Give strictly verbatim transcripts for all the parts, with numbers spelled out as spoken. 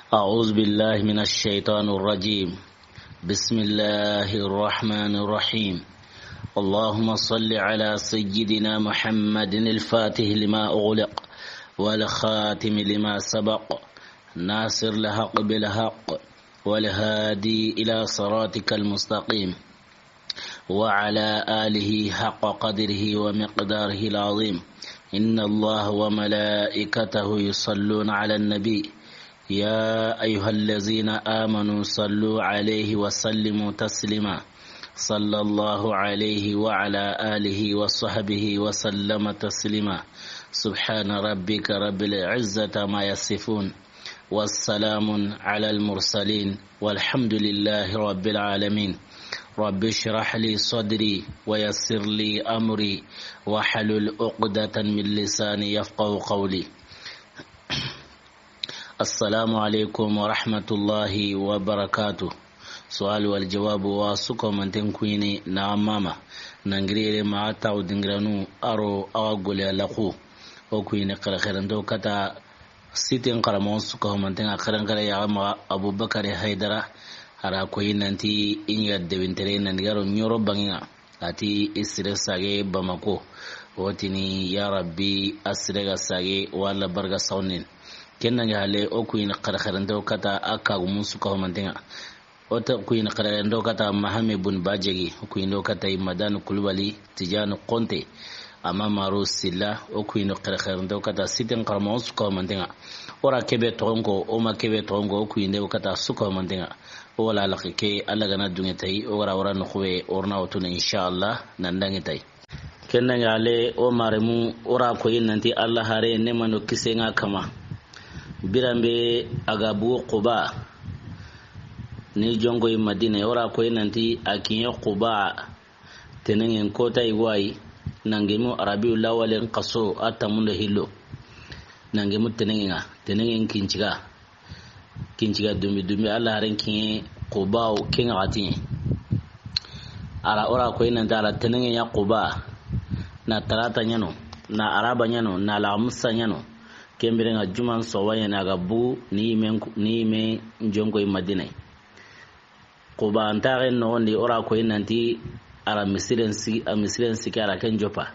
أعوذ بالله من الشيطان الرجيم. بسم الله الرحمن الرحيم. اللهم صل على سيدنا محمد الفاتح لما أغلق والخاتم لما سبق ناصر الحق بالحق والهادي إلى صراطك المستقيم وعلى آله حق قدره ومقداره العظيم. إن الله وملائكته يصلون على النبي. يا أيها الذين آمنوا صلوا عليه وسلموا تسليما. صلى الله عليه وعلى آله وصحبه وسلم تسليما. سبحان ربك رب العزة عما يصفون. والسلام على المرسلين والحمد لله رب العالمين. رب اشرح لي صدري ويسر لي أمري واحلل عقدة من لساني يفقه قولي. السلام عليكم ورحمة الله وبركاته. سؤال والجواب وسكو من تنكويني نعم ماما. نانغريري ما تاو دينغرانو أرو أو غولي لقو. O kuyini xerexerento kata siten xaranmoxon suka humanten ŋa, xerenxere yaxa maxa Abubakari Haydara. A ra koyi nanti i ɲi ga debintere nan digaro ɲoro banŋen ŋa. A ti i sire sage Bamako. O tini ya Rabbi, a sire ga sage wala barga sawnin. Ken nange hale o kuyini xerexerento kata a kagumun suka humanten ŋa. O ta kuyini xerexerento kata Mahame bun Bajegi, o kuyini o kata Madan Kulubali, Tijani Konte, Ama Maru Silla, o kuyini xerexerento kata siten xaranmoxon suka humanten ŋa. O ra kebe toxon ko, o ma kebe toxon ko, o kuyini o kata suka humanten ŋa. O wala laxi ke, Alla gana dunŋe tayi, o wara wara noxuwe, o ra na wotunu, inshallah, nan dangi tayi. Ken nange hale o maremu, o ra koyi nanti Alla hare ne mano kisen ŋa kama. Biranbe a ga bugu Quba. Ni jonkoyi Madina, o ra koyi nanti a kiɲe Quba. Tenenŋen kota i go ayi, nangemu Rabiul Awwalin xaso a tamundo hillo. Nangemu tenenŋen ŋa, tenenŋen kinciga. Kinciga dumbi dumbi, Alla haren kiɲe Quba o ken ŋa xatiɲe. A ra o ra koyi nanti a ra tenenŋen ɲa Quba. Na tarata ɲano, na araba ɲano, na lamusa ɲano. Ken biren ŋa juman sowa ɲa na ga bu ni men, ni men jonkoyi Madina. Quba antaxen noxondi o ra koyi nanti a ra misiren si-, a misiren siki a ra ken jopa.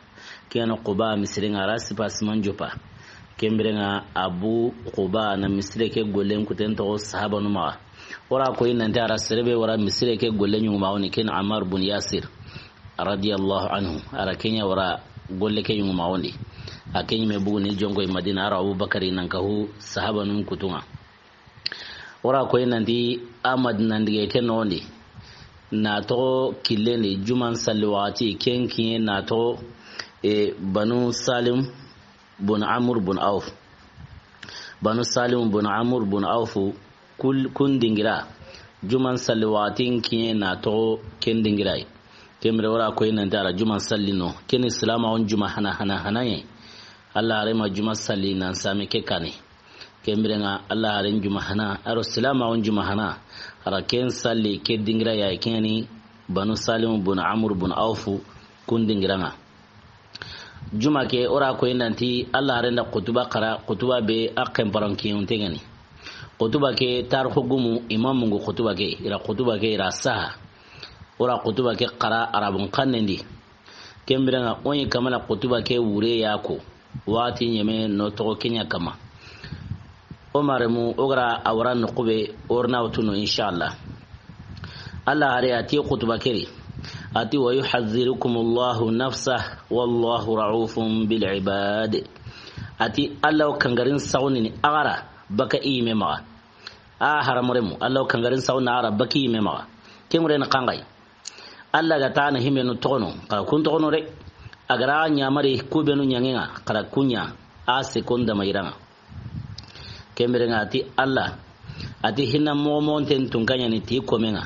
Ken ŋa Quba misiren ŋa a ra sipasiman jopa. Ken biren ŋa a bu Quba na misire ke gollen kuten toxo sahabanu maxa. O ra koyi nanti a ra serebe wara misire ke golle ɲugumaxoni ken Ammar bun Yasir radiyallahu anhu. A ra ken ɲa wara golle ke ɲugumaxondi. A ken ɲi me bugu ni jonkoyi Madina a ra Abubakari nan kahu sahabanun kutun ŋa. O ra koyi nanti a Madina ndige ke noxondi. Na toxo killen di, juman salli waxati, ken kiɲe na toxo, e, Banu Salim bun Amr bun Auf. Banu Salim bun Amr bun Auf, kul-, kun dingira. Juman salli waxati kiɲe na toxo ken dingira yi. Ken bire o ra koyi nanti a ra juman salli no. Ken ni silamaxun juma hana hana hana ye. Alla hare ma juma salli nan same ke kane. Ken biren ŋa Alla haren juma hana, a ro silamaxun juma hana. A ra ken salli ke dingira ya, ken ni Banu Salim bun Amr bun Auf kun dingiran ŋa. Juma ke o ra koyi nanti Alla haren da xutuba xara, xutuba be a xenparon kiyunte ŋa ni. Xutuba ke tarixu gumu imamu ngu xutuba ke, i ra xutuba ke i ra saha. O ra xutuba ke xara Arabun xannen di. Ken biren ŋa o ɲi kamana xutuba ke wure ya ko. Waxati ɲeme no toxo ken ɲa kama. O maremu o ga ra a wara noxu be o ra na wotunu, inshallah. Alla hare a ti xutuba ke ri. A ti, "Wa yuhadhdhirukumullahu nafsah, wallahu ra'ufun bil ibad." A ti, Alla o kangarin saxunini a ga ra baka i yime maxa. A haramoremu, Alla o kangarin saxunini a ga ra baka i yime maxa. Ken ŋure ni xanxayi. Alla ga ta na himenu toxono, xa kun toxono de. A ga ra ɲamari kubenu ɲaŋen ŋa, xa ra kun ɲa, a se kon dama i ra ŋa. Ken biren ŋa a ti Alla, a ti hinna moxo moxonten tunka ɲa ni ti komen ŋa.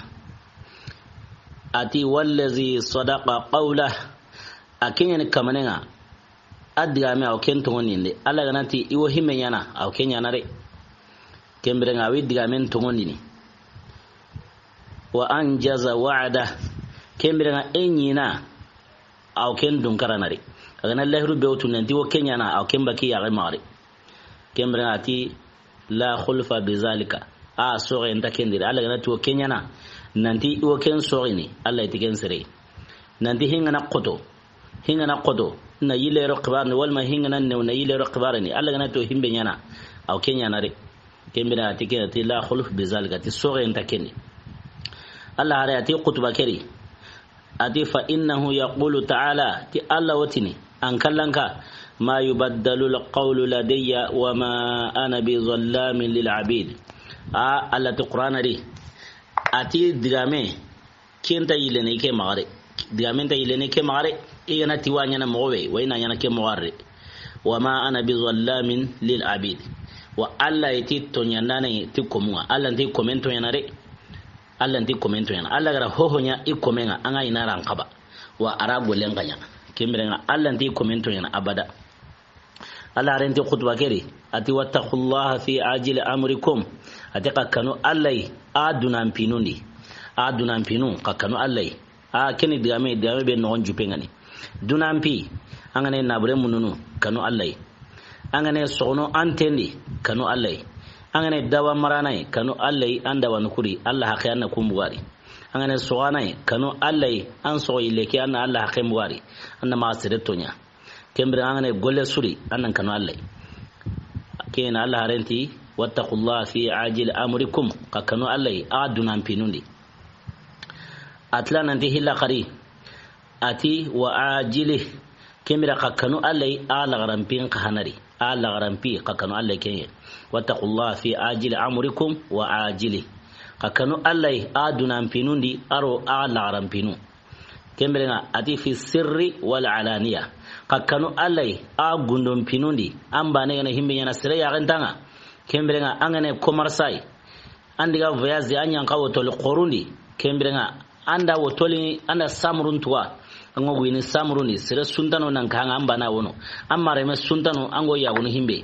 A ti, "Wallazi sadaqa qawlah." A ke ɲa ni kamanen ŋa, a digame a wo ken toŋondini de. Alla ga na ti i wo himme ɲaana, a wo ken ɲaana de. Ken biren ŋa a wi digamen toŋondini. "Wa anjaza wa'dah." Ken biren ŋa e ɲiina, a wo ken dunkarana de. A ga na lahiru be wo tu nanti wo ken ɲaana, a wo ken baki yaxe maxa de. Ken biren ŋa a ti, "La khulfa bi zalika." A soxe nta ken di. Alla ga na ti wo ke ɲaana, nanti wo ken soxini, Alla ti ken sere. Nanti hingana xoto, hingana xoto na yille ro xibarini, walma hingana new na yille ro xibarini, Alla ga na ti wo himbe ɲaana, aw ke ɲaana re. Ken bire a ti ken, a ti la khuluf bi zalika, a ti soxe nta ken di. Alla hare a ti xutuba ke ri, a ti fa innahu yaqulu ta'ala, ti Alla wo tini, an kallanka, ma yubaddalu alqawlu ladayya wa ma ana bi zallamin lil abid. A Alla ti Qur'ana di, a ti digame, ken nta yillene ke maxa re. Digame nta yillene ke maxa re. I ga na ti wa ɲaana moxo be, wa i na ɲaana ke moxo re. Wa ma ana bi zallamin lil abid. Wa Alla ti toɲandane ti komunga. Alla nti komen toɲana re. Alla nti komen toɲana. Alla ga ra hoho ɲa i komenga, an ga i na ran xaba. Wa a ra gollen xa ɲa. Ken bire ŋa, Alla nti komen toɲana abada. Alla hare nti xutuba ke ri, a ti wattaqullaha fi ajili amrikum. A ti xa kanu Alla yi a dunan pinun di. A dunan pinu, xa kanu Alla yi. A ken ni digame, digame be noxon jupe ŋa ni. Dunan pi, an ga na nabure mununu, kanu Alla yi. An ga na soxono an ten di, kanu Alla yi. An ga na dawa marana yi, kanu Alla yi, an dawa nukuri, Alla haqe an na kun bugari. An ga na soxana yi, kanu Alla yi, an soxo yille ke, an na Alla haqe bugari. An na maxa sere toɲa. Ken bire an ga na golle su ri, an nan kanu Alla yi. Ken Alla hare nti, wattaqullaha fi ajili amrikum, xa kanu Alla yi a dunan pinun di. A tila nanti hilla xari, a ti wa ajili, ken bire xa kanu Alla yi a laxaran pin xa hana ri, a laxaran pi xa kanu Alla yi ken ŋa. Wattaqullaha fi ajili amrikum wa ajili. Xa kanu Alla yi a dunan pinun di, a ro a laxaran pinu. Ken bire ŋa, a ti fi sirri wal alaniya. Xa kanu Alla yi a gundon pinun di, an bane ga na himbe ɲaana sere yaxen ta ŋa. Ken bire ŋa, an ga na commerce yi, an diga voyage, an ɲa xa wotoli xorun di. Ken bire ŋa, an da wotoli, an da samurun tuwa, an ga wini samurun di, sere suntano nan ka ŋa, an bana wono. An mareme suntano, an ga yaxunu himbe.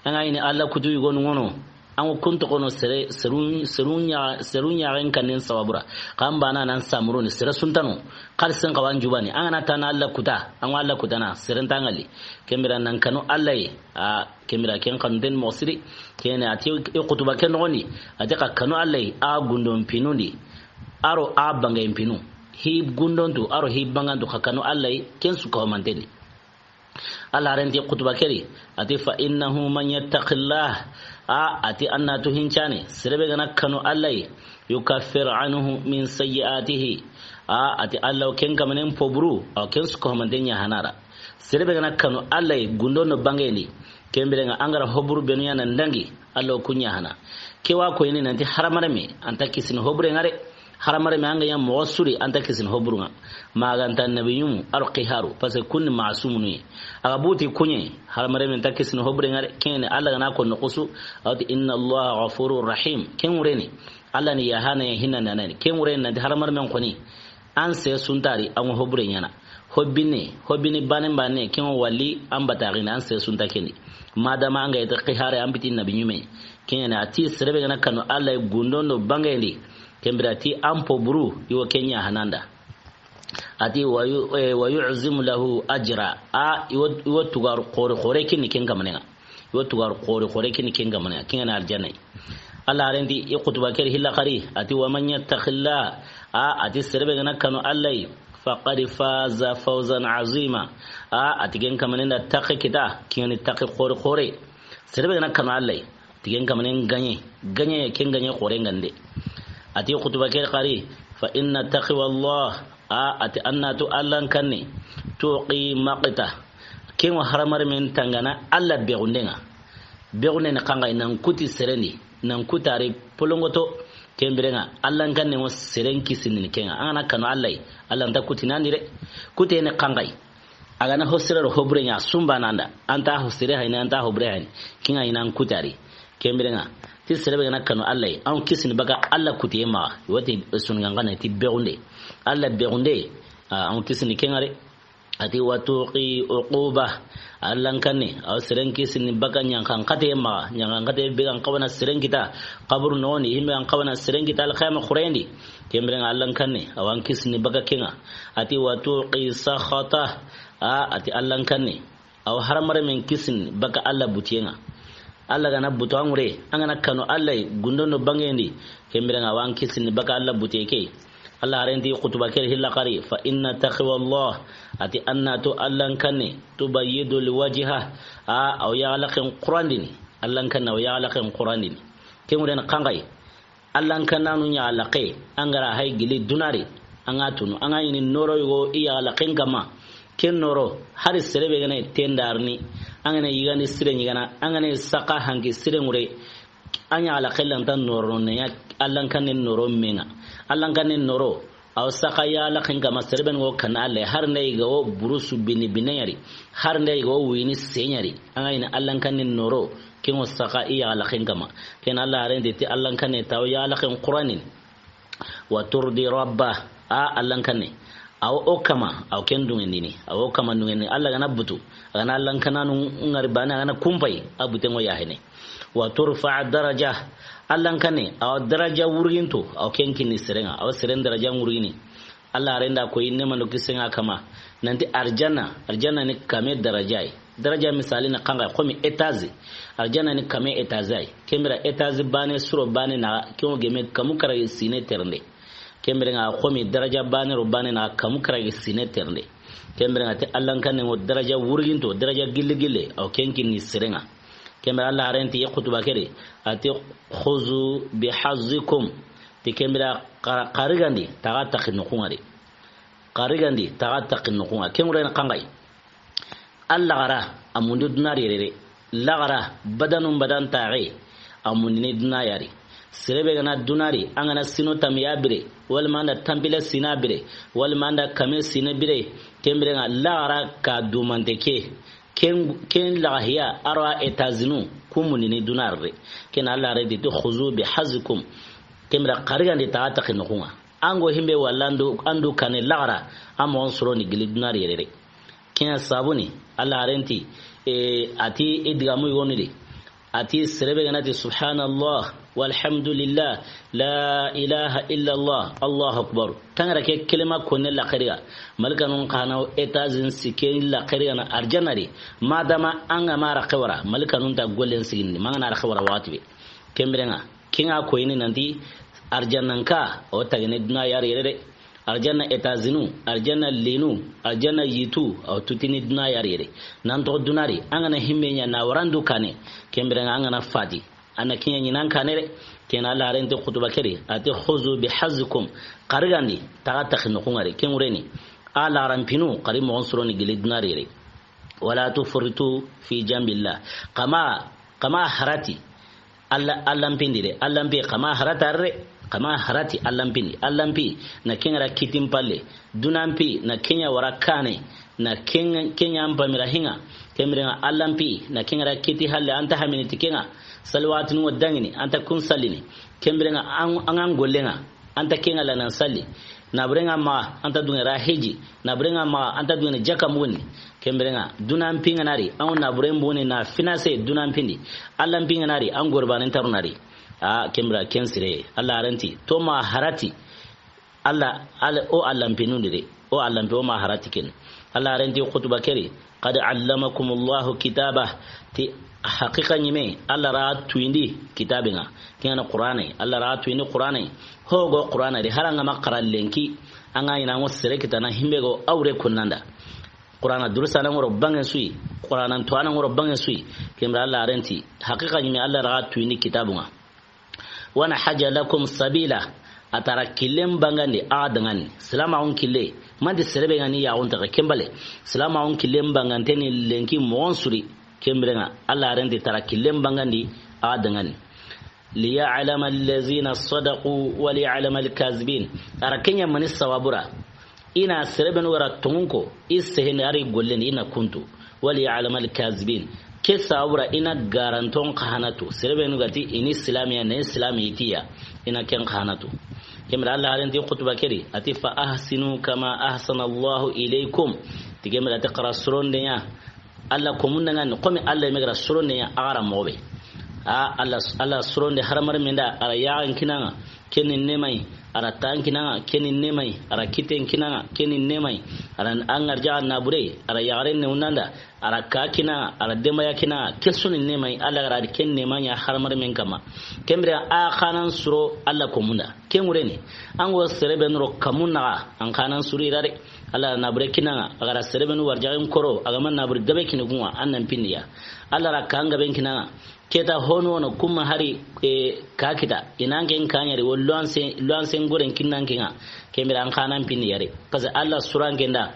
An ga ini Alla kutu yugonu ŋono. An ga kun toxono sere, serun, serun ɲa, serun ɲaxen kannen sababura. Xa an bana nan samurun di, sere suntano. Xalisen xawan jubani. An ga na tana Alla kuta, an ga Alla kutana, seren ta ŋa li. Ken bire nan kanu Alla yi. A, ken bire ken xanunten moxo siri. Ken a ti i xutuba ke noxon di, a ti xa kanu Alla yi a gundon pinun di, a ro a bangen pinu. Hi gundontu, a ro hi bangantu, xa kanu Alla yi, ken su kawamanten di. Alla hare nti xutuba ke ri, a ti fa innahu man yattaqillah, a, a ti an na tu hincane, sere be ga na kanu Alla yi, yukaffir anhu min sayyi'atihi, a, a ti Alla ken kamanen poburu, a ken su kawamanten ɲa hana ra. Sere be ga na kanu Alla yi, gundo no bangen di. Ken bire ŋa, an ga ra hoburu benu ɲa nan dangi, Alla ku ɲa hana. Ke wa ko ini nanti haramareme, an ta kisini hobure ŋa re. Haramareme an ga ɲa moxo su ri, an ta kisini hoburu ŋa. Ma ga nta nabi ɲumu, a ro xiharu, parce que kun ni masumunu yi. A ga buti kuɲe, haramareme an ta kisini hobure ŋa re. Ken ni Alla ga na ko noxusu, a wa ti inna Allaha ghafurur rahim. Ken wure ni. Alla ni yahana ya hinna nanani. Ken wure nanti haramareme xoni. An se suntari, an hobure ɲaana. Hobine, hobine bane bane, ken wali an bataxini, an se sunta ken di. Madama an ga ita xihare, an biti nabi ɲume. Ken ɲa ni a ti sere be ga na kanu Alla yi gundon do bangen di. Ken bire a ti an poburu, i wo ken ɲa hana an da. A ti wa yu-, eh, wa yu'zimu lahu ajra. A, i wo, i wo tugaru xore xore kini ken kamanen ŋa. I wo tugaru xore xore kini ken kamanen ŋa. Ken ŋa ni aljanna yi. Alla hare nti i xutuba ke ri hilla xari, a ti wa man yattaqillah, a, a ti sere be ga na kanu Alla yi, faqad faza fawzan azima, a, a ti ken kamanen da taqi kita, ken ŋa ni taqi xore xore. Sere be ga na kanu Alla yi, a ti ken kamanen gaɲe, gaɲe, ken gaɲe xore ŋa nde. A ti xutuba ke ri xari, fa inna taqwallah, a, a ti an na tu Alla kanne, tuqi maqta. Ken wa haramareme tangana Alla bexunden ŋa. Bexunden ni xanxayi nan kuti seren di, nan kutari polongoto, ken bire ŋa, Alla kanne wo seren kisindini ken ŋa. An ga na kanu Alla yi, Alla nta kutinandi de. Kute ni xanxayi. A ga na ho sere ro hobure ɲa sumba nan da. An ta ho sere hayni, an ta hobure hayni. Ken ŋa i nan kutari. Ken bire ŋa, ti sere be ga na kanu Alla yi, an kisini baka Alla kutiye maxa. I wa ti sungan xanne ti bexunde. Alla bexunde, a, an kisini ken ŋa re. A ti wa tuqi uquba. Alla kanne, a wa seren kisini baka ɲanxan xate maxa. Ɲanxan xate be ga n xawa na seren kita xaburu noxon di, himbe ga n xawa na seren kita alxiyama xuren di. Ken bire ŋa Alla kanne, a wa an kisini baka ken ŋa. A ti wa tuqi saxata. A, a ti Alla kanne, a wa haramaremen kisini baka Alla butiyen ŋa. Alla ga na butu an ŋure, an ga na kanu Alla yi, gundo no bangendi, ken biren ŋa a wa an kisini baka Alla bute ke. Alla haren ti xutuba ke ri hilla xari, fa inna taqwa Allah, a ti an na to Alla n kanne, tubayyidu l wajha, a, a wa yaxalaxen xurandini, Alla n kanne a wa yaxalaxen xurandini. Ken ŋure ni xanxayi, Alla n kananu ɲa laxe, an ga ra hay gili duna ri, an ga tunu, an ga ɲini noro yogo i yaxalaxen kama. Ken noro, hari sere be ga na tendarni, an ga na yigandi sire ɲigana, an ga na saxa hanki sire ŋure, an ɲa laxe lanta noro ne ya, Alla n kanne noro menga. Alla n kanne noro, a wa saxa yaxalaxen kama sere be n go kan Alla, har nda yiga wo burusu bini bine ɲa ri, har nda yiga wo wini se ɲa ri, an ga ɲini Alla n kanne noro, ken ŋo saxa i yaxalaxen kama. Ken Alla haren ti, ti Alla n kanne ta wa yaxalaxen xurandini. Wa turdi rabba, a Alla n kanne. A wa o kama, a wa ken dungendini. A wa o kama dungendini. Alla ga na butu, a ga na Alla n kananu ŋari bane, a ga na kumpayi, a bute ŋo yaxene. Wa turfa daraja, Alla n kanne, a wa daraja wurginto, a wa ken kini sere ŋa, a wa seren daraja wurgini. Alla haren da ko yinne mando kisen ŋa kama. Nanti arjanna, arjanna ni kame daraja yi. Daraja misali na xanxayi, xomi étage. Arjanna ni kame étage yi. Ken bira étage bane, suro bane na, ken ŋo geme kamu karagi sine terende. Ken biren ŋa xomi daraja bane ro bane na kamu karagi sine terende. Ken biren ŋa ti Alla n kanne ŋo daraja wurginto, daraja gille gille, a wa ken kini sere ŋa. Ken bira Alla haren ti xutuba ke ri, a ti, khuzu bi hazzikum. Ti ken bira xar-, xarigandi, taxa taxi noxu ŋa ri. Xarigandi, taxa taxi noxu ŋa. Ken ŋure ni xanxayi. Alla xara, a mundi duna ri yere. Laxara, badanun badan taxe, a mundini duna ya ri. Sere be ga na duna ri, an ga na sino tamiya bire, walima an da tanpila sina bire, walima an da kame sine bire, ken biren ŋa laxara ka dumante ke. Ken, ken laxahiya, a ro a États-Unis, ku mundini duna ri. Ken Alla haren ti, ti khuzu bi hazzikum. Ken bira xarigandi, taxa taxi noxu ŋa. An go himbe walla an du, an du kane laxara, an moxon soro ni gili duna ri yere. Ken ya sabu ni, Alla haren ti, e, a ti i digamu yoni di. A ti sere be ga na ti subhanallah, walhamdulillah, la ilaha illallah, Allahu akbar. Tangara ke kelima konne laxari ga. Malikanun xa na étage n sike laxari ga na arjanna ri. Madama an ga ma ra xewara, malikanun ta gollen sigindi, ma an ga na ra xewara waxati be. Ken biren ŋa, ken ŋa koyini nanti arjanna n ka, o tagene duna ya ri yere de. Arjanna étage nu, arjanna linu, arjanna yitu, a wa tutini duna ya ri yere. Nan toxo duna ri, an ga na himme ɲa na wara an du kane, ken biren ŋa an ga na fati. An na ken ɲa ɲinan kane re, ken Alla haren ti xutuba ke ri, a ti khuzu bi hazzikum, xarigandi, taxa taxi noxu ŋa ri, ken ŋure ni. A laxaran pinu, xari moxon soro ni gili duna ri yere. Wala tufritu fi jambillah. Xa ma, xa ma harati, Alla, Alla n pindi de, Alla n pi, xa ma harata re, xa ma harati Alla n pindi, Alla n pi, na ken ŋa ra kitin palle, duna n pi, na ken ɲa wara kane, na ken, ken ɲa an pamira hinga, ken biren ŋa Alla n pi, na ken ŋa ra kiti halle, an ta hamini ti ken ŋa, salawatinu ŋo dangini, an ta kun sallini, ken biren ŋa an, an ŋa gollen ŋa, an ta ken ŋa la nan salli. Naburen ŋa maxa, an ta dungene ra hiji. Naburen ŋa maxa, an ta dungene jaka muguni. Ken biren ŋa, duna n pi n ga na ri, an ŋa naburen buguni na finance duna n pindi. Alla n pi n ga na ri, an gorbanen taru na ri. A, ken bira ken sire, Alla haren ti, to ma harati. Alla, Alla, o Alla n pinu ndi de. O Alla n pi, o ma harati ken. Alla haren ti xutuba ke ri, qad allamakumullahu kitabah, ti haqiqa ɲime, Alla ra tuyindi kitabe ŋa. Ken ŋa na Qur'ane, Alla ra tuyindi Qur'ane. Hogo Qur'ana di, haranga ma xara lenki, an ga ɲi na ŋo sere kitana himbe go awre kunnanda. Qur'ana durusana ŋoro bangen suyi, Qur'ana ntoana ŋoro bangen suyi. Ken bira Alla haren ti, haqiqa ɲime Alla ra tuyindi kitabu ŋa. Wa nahhaja lakum sabila, a tara killen bangandi a dangani. Silamaxun kille, manti sere be ga ni yaxun taxe ken bale. Silamaxun killen bangante ni lenki moxon suri. Ken biren ŋa, Alla haren ti tara killen bangandi a dangani. Liya'lama allazina sadaqu wa liya'lama alkazibin. A ra ken ɲa mani sababu ra. I na sere benu ga ra tonŋun ko, i seheni a ri gollen i na kuntu. Wa liya'lama alkazibin. Ke sababu ra i na garanton xa hana tu. Sere benu ga ti i ni silamiya, ne silami i ti ya. I na ken xa hana tu. Ken bira Alla haren ti xutuba ke ri, a ti fa ahsinu kama ahsana Allahu ilaykum. Ti ken bira ti xara soronde ɲa. Alla ko mun ŋa ni, komi Alla me ga ra soronde ɲa a ga ra moxo be. A, Alla, Alla soronde haramar menda, a ra yaxan kinaŋa, ken ni nemayi, A ra tan kinaŋa, ken ni neema yi. A ra kitten kinaŋa, ken ni neema yi. A ra an ŋarja nabure, a ra yaxaren ne wundanda, a ra ka kinaŋa, a ra denbaya kinaŋa, ke su ni neema yi. Alla ga ra ken neema ɲa hadamarenmen kanma. Ken bire a xa nan suro Alla komun da. Ken ŋure ni, an ga sere be nu ro kamun naxa, an xa nan suri i ra de. Alla nabure kinaŋa, a ga ra sere be nu warjaxen koro, a ga ma nabure gabe kini kun ŋa, an nan pinni ya. Alla ra kan gaben kinaŋa, ke ta hono wono kuma hari, e, ka kita, i nan ken kaɲari, wo luwanse, luwanse ŋuren kinnan ken ŋa, ken bire an xa nan pinni ya de. Parce que Alla suran ken da,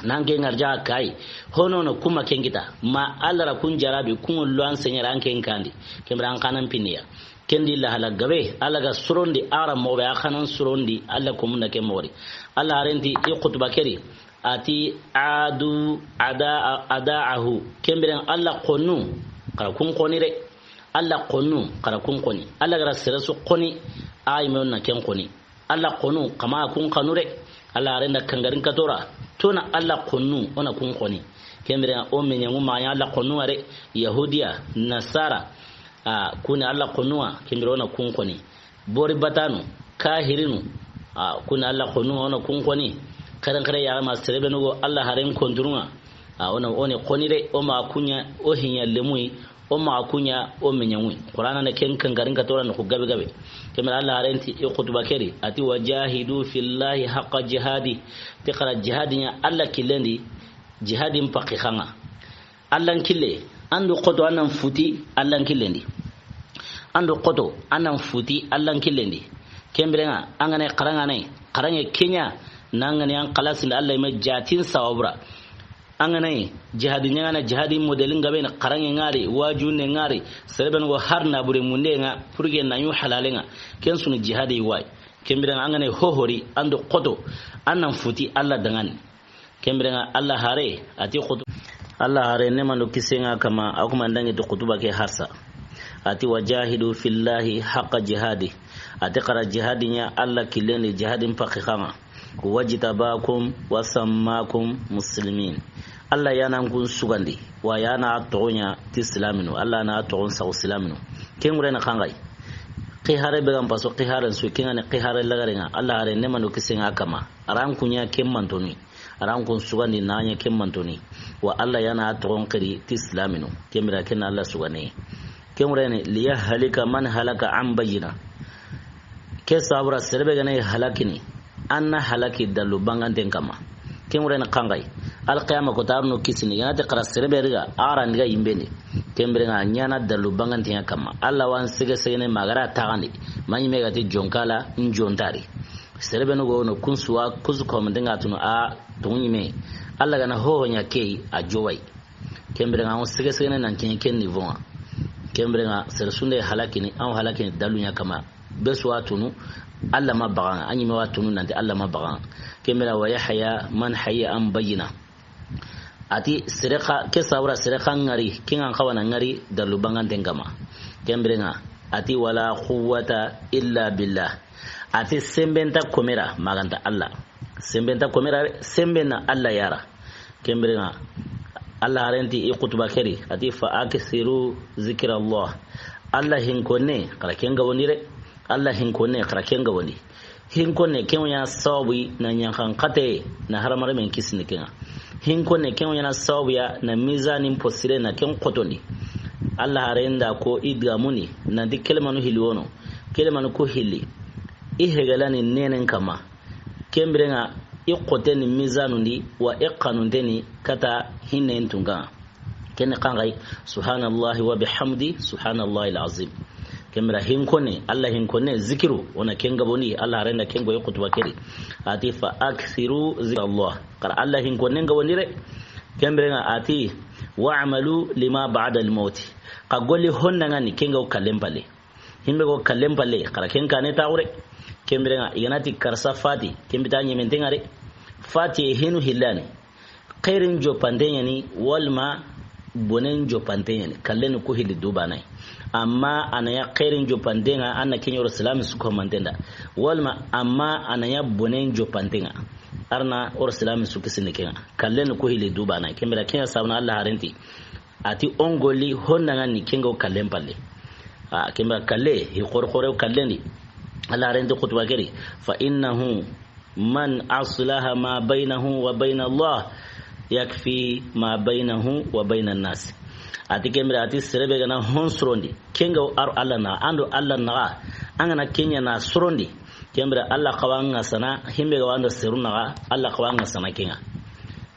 nan ken ŋarja kayi, hono wono kuma ken kita, ma Alla ra kun jarabi, kun luwanse ɲa ra an ken kandi, ken bire an xa nan pinni ya. Ken di lahala gabe, Alla ga surondi, a ra moxo be, a xa nan surondi, Alla komun da ke moxo di. Alla haren ti i xutuba ke di, a ti, "Adu ada, adaahu." Ken biren Alla xonnu, xa ra kun xoni de. Alla xonnu, xa ra kun xoni. Alla ga ra sere su xoni, a yi me wonna ken xoni. Alla xonnu, xa ma kun xanu de. Alla haren da kangarin katora. Tona Alla xonnu, o na kun xoni. Ken biren o me ɲaŋu ma ɲa Alla xonnu ŋa de. Yahudiya, Nasara, a, kun ni Alla xonnu ŋa, ken bire o na kun xoni. Bori batanu, kahirinu, a, kun ni Alla xonnu ŋa, o na kun xoni. Xeren xere ya ma sere be nu go Alla haren konturun ŋa. A, o na, o ni xoni de, o ma kuɲa, o hiɲa lemuyi, o ma kuɲa, o me ɲaŋuyi. Qur'ana ne ken kangarin katora no gabe gabe. Ken bire Alla haren ti i xutuba ke di, a ti, "Wajahidu fillahi haqqa jihadi." Ti xa ra jihadi ɲa Alla killen di, jihadin paxi xa ŋa. Allan kille, an do xoto an nan futi Allan killen di. An do xoto an nan futi Allan killen di. Ken biren ŋa, an ga na xaraŋa ne, xaraŋe ke ɲa, na an ga na an xalasindi Alla yi me jatin sababu ra. An ga na jihadi ɲaŋana, jihadi modeli ŋa be ni xaraŋe ŋa ri, wajunde ŋa ri, sere be nu go har nabure munde ŋa, pour que na ɲi halale ŋa. Ken su ni jihadi wa yi. Ken biren ŋa an ga na hohori, an do xoto an nan futi Alla danŋa ni. Ken biren ŋa Alla hare, a ti xutu-, Alla hare, neema do kisiye ŋa a kanma, a ku ma dangi ti xutuba ke harsa. A ti, "Wajahidu fillahi haqqa jihadi." A ti xa ra jihadi ɲa Alla killen di, jihadin paxi xa ŋa. "Wajtabakum wa sammakum muslimin." Alla ya na an kun sugandi, wa ya na a toxo ɲa ti silaminu. Alla na a toxon saxu silaminu. Ken ŋure ni xa ŋa yi. Xihare be ga n paso, xihare su, ken ŋa ni xihare lagare ŋa. Alla hare, neema do kisiye ŋa a kanma. A ra an kun ɲa ken mantoni. A ra an kun sugandi na ɲa ken mantoni. Wa Alla ya na a toxon xiri ti silaminu. Ken bire ken Alla sugane. Ken ŋure ni, "Liyahlika man halaka an bayyina." Ke sababu ra sere be ga na halakini, an na halaki dallu banganten kanma. Ken ŋure ni xa ŋa yi. Alqiyama ko ta a ro no kisini, ya na ti xa ra sere be riga, a ra ndiga yimbe ni. Ken biren ŋa a ɲaana dallu banganten ya kanma. Alla wa an sege segene ma ga ra taxandi. Ma ɲi me ga ti jonkala, n jontari. Sere be nu go no kun su wa, kun su ko manten ŋa tunu a toŋu ɲi me. Alla ga na hoho ɲa ke yi, a jowa yi. Ken biren ŋa an sege segene nan ken, ken niveau ŋa. Ken biren ŋa sere su nde halakini, an halakini dallu ɲa kanma. Be su wa tunu, Alla ma baxa ŋa, a ɲi me wa tunu nan ti Alla ma baxa ŋa. Ken biren ŋa, "Wa yahya man hayya an bayyina." A ti sere xa, ke sababu ra sere xa ŋari, ken ŋa xa wa na ŋari dallu banganten kanma. Ken biren ŋa, a ti, "Wala quwwata illa billah." A ti sembe nta kome ra ma ga nta Alla. Sembe nta kome ra, sembe na Alla ya ra. Ken biren ŋa, Alla haren ti i xutuba ke di, a ti, "Fa akthiru zikrallah." Alla hinkonne, xa ra ken gabondi de. Alla hinkonne, xa ra ken gabondi. Hinkonne, ken ŋa ɲa sababu yi na ɲaxan xate, na hadamarenmen kisini ken ŋa. Hinkonne, ken ŋa ɲa sababu ya na mizanin posire na ken xotondi. Alla haren da ko i digamun di, nan ti kelemanu hilli wono, kelemanu ku hilli. I hegelani nenen kanma. Ken biren ŋa, i xote ni mizanun di, wa i xanunte ni kata hinne n tunga. Ken ni xa ŋa yi, "Subhanallahi wa bihamdi, subhanallahi al-azim." Ken biren hinkonne, Alla hinkonne, zikiru, o na ken gabondi, Alla haren da ken go i xutuba ke di. A ti, "Fa akthiru zikrallah." Xa ra Alla hinkonne gabondi de. Ken biren ŋa a ti, "Wa'malu lima ba'da al-mawt." Xa golli honda ŋa ni ken ga wo kallen palle. Himbe go kallen palle, xa ra ken kane taxure. Ken biren ŋa, i ga na ti karsa fati, ken bita ɲemente ŋa de. Fati e hinu hillani. Xeerin joppante ɲa ni, walma bonen joppante ɲa ni. Kallen ku hilli du bana yi. Amma a na ɲa xeerin joppante ŋa, an na ken ɲa o ro silami su ko manten da. Walma amma a na ɲa bonen joppante ŋa, a ra na o ro silami su kisini ken ŋa. Kallen ku hilli du bana yi. Ken biren ŋa ken ŋa sabu na Alla haren ti. A ti o n golli honda ŋa ni ken ga wo kallen palle. A, ken biren ŋa kalle, hi xore xore wo kallen di. Alla haren ti xutuba ke di, fa innahu man aslaha ma baynahu wa bayna Allah yakfi ma baynahu wa bayna nas. A ti ken bire, a ti sere be ga na hon sorondi, ken ga aro Alla naxa, an do Alla naxa, an ga na ken ɲa na sorondi, ken bire Alla xawa ŋa sana, himbe ga wa an do seru naxa, Alla xawa ŋa sana ken ŋa.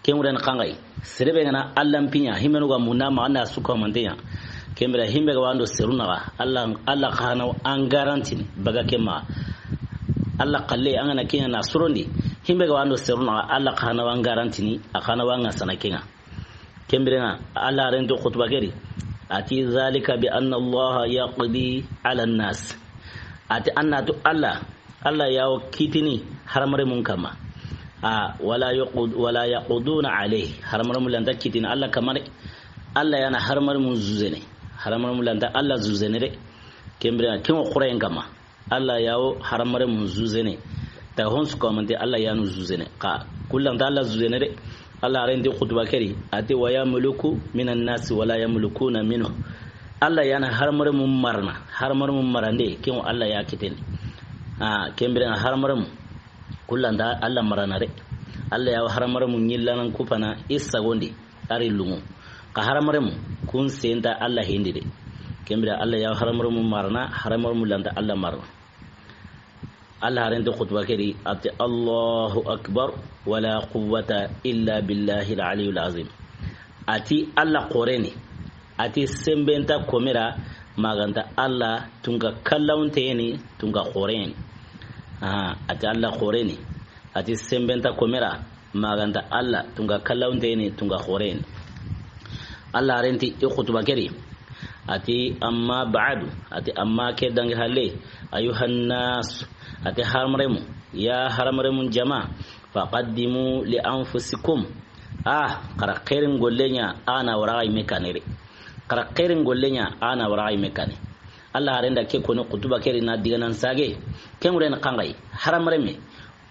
Ken wuren xanxayi, sere be ga na Alla mpiɲa, himbenu ga munda ma an da su ko manteɲa. Ken bire himbe ga wa an do seru naxa, Alla, Alla xa na an garantini baga ke ma. Alla xalle an ga na ken ɲa na sorondi, himbe ga wa an do seru naxa, Alla xa na an garantini, a xa na an ŋa sana ken ŋa. Ken bire ŋa, Alla haren ti xutuba ke di, a ti, zalika bi anna Allah yaqdi ala nas. A ti an na tu Alla, Alla ya wo kitini haramaremun kanma. A, wala yaqud-, wala yaqduna alayhi. Haramaremun lanta kitini Alla kanma de. Alla ya na haramaremun zuzene. Haramaremun lanta Alla zuzene de. Ken bire ŋa, ken wo xooren kanma. Alla ya wo haramaremun zuzene. Ta hon su ko mante Alla ya nu zuzene. Xa, ku lanta Alla zuzene de. Alla haren ti xutuba ke di, a ti, wa yamluku minan nasi wala yamlukuna minhu. Alla ya na haramaremun marana, haramaremun marande, ken wo Alla ya kitene. A, ken bire ŋa haramaremu, ku lanta Alla marana de. Alla ya wo haramaremu ɲillanan kupana i sagondi, ari lungu. Xa haramaremu, kun senta Alla hindi de. Ken bire Alla ya wo haramaremu marana, haramaremu lanta Alla marana. Alla haren ti xutuba ke di, a ti, Allahu akbar, wala quwwata illa billahi al-aliyyil azim. A ti Alla xooreni, a ti senbenta komera, ma ga nta Alla tunka kallawunteyeni, tunka xooreyeni. Ah, a ti Alla xooreni, a ti senbenta komera, ma ga nta Alla tunka kallawunteyeni, tunka xooreyeni. Alla haren ti i xutuba ke di, a ti, amma ba'du, a ti, amma ke dangi halle, ayyuhan nas, a ti, haramaremu, ya haramaremun jama, faqaddimu li anfusikum. Ah, xa ra xeerin golle ɲa, a na wara xa yi me kanere. Xa ra xeerin golle ɲa, a na wara xa yi me kane. Alla haren da ke koni xutuba ke di na diganan sage. Ken wuren xanxayi, haramareme,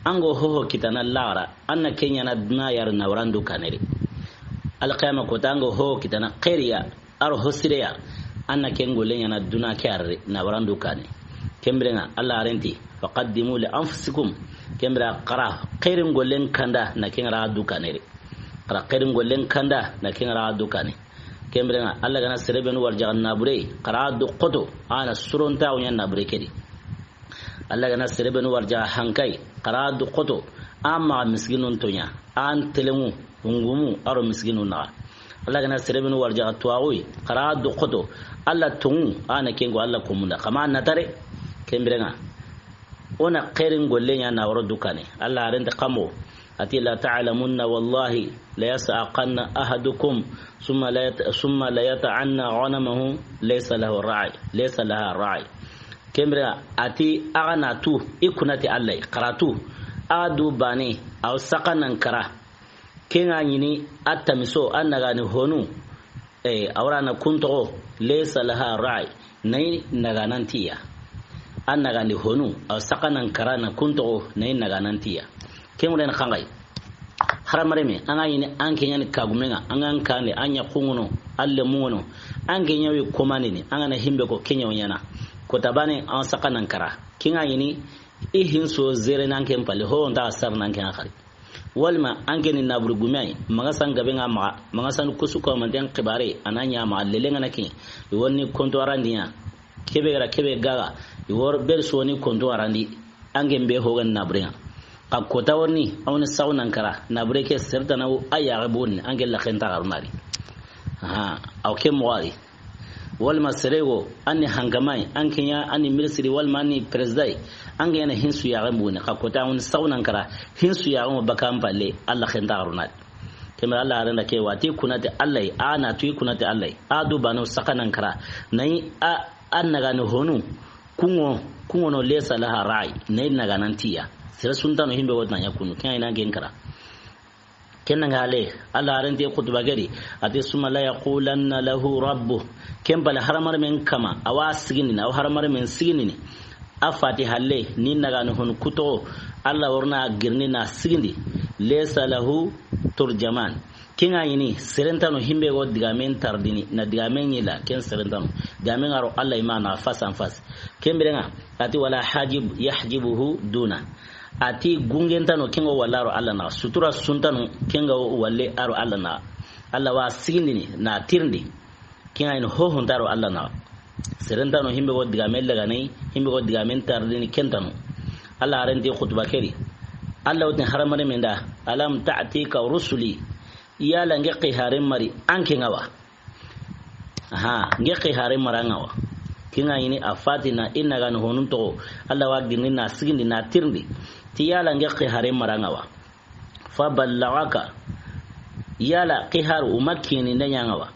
an ga hoho kitana laxara, an na ken ɲa na duna yari na warandu kanere. Alqiyama kota an ga hoho kitana xeeriya, aro hosireya, an na ken golle ɲa na duna ke yari na warandu kane. Ken bire ŋa, Alla haren ti, faqaddimu li anfusikum. Ken bire xa ra xeerin gollen kanda na ken ra du kanere. Xa ra xeerin gollen kanda na ken ra du kane. Ken bire ŋa, Alla ga na sere benu warjaxa nabure, xa ra du xoto, a na sorontaxu ɲa nabure ke di. Alla ga na sere benu warjaxa hankayi, xa ra du xoto, an maxa misikinun toɲa, an telenŋu, hungumu, aro misikinun naxa. Alla ga na sere benu warjaxa tuwaxuyi, xa ra du xoto, Alla tonŋu, a na ken ko Alla komunda, xa ma natare. Ken bire ŋa, o na xeerin golle ɲa na wara du kane. Alla haren ti xa mo, a ti, la ta'lamunna wallahi la yas'aqanna ahadukum thumma la yat-, thumma la yata'anna ghanamahu laysa lahu ra'i, laysa laha ra'i. Ken bire a ti, a xa na tu i kuna ti Alla, xa ra tu, a du bane, a wo saxa nan kara. Ken ŋa ɲini a tamiso, a nagani honu, eh, a wara na kun toxo, laysa laha ra'i, na yi naganantiya. A nagandi honu, a wo saxa nan kara na kun toxo, na yi naganantiya. Ken wuren xanxayi, haramareme, an ga ɲini an ke ɲa ni kagumen ŋa, an ga an kande, an ɲa xunŋono, an lemunŋono, an ke ɲa wi komandini, an ga na himbe ko ken ɲa wo ɲaana. Kota bane, an wo saxa nan kara. Ken ŋa ɲini i hinso zere nan ken palle, ho nta sar nan ken xari. Walima an ke ni naburu gume yi, maxa san gabe ŋa maxa, maxa san kusu ko manten xibare, a na ɲa maxa lele ŋa na kin, i woni konto arandiya, kebe gara kebe gaga, i wor ber soni konto arandi, an ke mbe hogan nabure ŋa. Xa kota woni, a woni saw nan kara, nabure ke sertana wo a yaxe boni, an ke laxen ta xarunari. Aha, aw ke moxari. Walima sere go, an ni hankamayi, an ke ɲa, an ni minisiri, walima an ni perezidayi, an ke ɲa na hinsu yaxen buguni, xa kota an saw nan kara, hinsu yaxen wo baka an palle, Alla xenta xaruna di. Ken bire Alla haren da ke wa ti kuna ti Alla yi, a na tu i kuna ti Alla yi, a du bane wo saxa nan kara, na yi a, a nagani honu, kunŋo, kunŋono laysa laha ra'i, na yi naganantiya. Sere suntano himbe wo na ɲa kunu, ken ŋa i na ken kara. Ken ŋa le, Alla haren ti xutuba ke di, a ti, summa la yaqulanna lahu rabbu. Ken palle haramaremen kama, a wa sigindini, a wa haramaremen sigindini. A fati halle, ni nagani hon kuto, Alla wori na girindi na sigindi. Laysa lahu turjaman. Ken ŋa ɲi ni, seren nta no himbe go digamen tardini, na digamen ɲi la, ken seren nta no. Digamen ŋa ro Alla yi ma na face en face. Ken biren ŋa, a ti wala hajib yahjibuhu duna. A ti gunge nta no ken ŋa walla ro Alla na. Sutura su nta no ken ŋa walle ro Alla na. Alla wa sigindini, na tirindi. Ken ŋa ɲi ni hoho nta ro Alla na. Seren nta no himbe go digamen lagane, himbe go digamen tardini ken nta no. Alla haren ti xutuba ke di. Alla wa ti hadamarenmen da, alam ta'tika rusuli. Yala n ke xiharen ma ri an ke ŋa wa? Aha, n ke xiharen ma ri an ŋa wa? Ken ŋa ɲi ni a fati na i na ga ni honun toxo. Alla wa girindi na sigindi na tirindi. Ti yala n ke xiharen ma ri an ŋa wa? Fa ballagaka. Yala xiharu o ma kini nda ɲa an ŋa wa?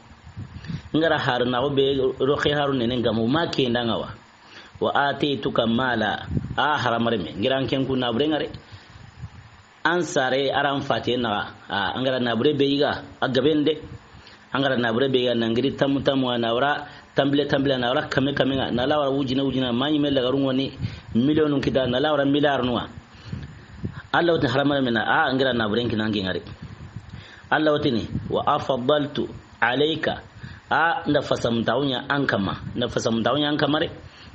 N ga ra har na o be ro xiharu nene n ga ma o ma kini nda an ŋa wa? Wa ataytuka mala. A hadamarenme, n gira n ken ku naburen ŋa re. An sare a ra n fati na, a, an ga ra nabure be yiga, a gaben de. An ga ra nabure be yiga, na n giri tamu tamu, na wara tambile tambile, na wara kame kame ŋa, na la wara wujina wujina, ma ɲi me lagarun ŋa ni miliyonun kita, na la wara miliyarun ŋa. Alla wa ti hadamarenmen na, a, n gira naburen kini an ke ŋa re. Alla wa ti ni, wa afdaltu alayka. A, n da fasamuntaxu ɲa an kanma. N da fasamuntaxu ɲa an kanma re.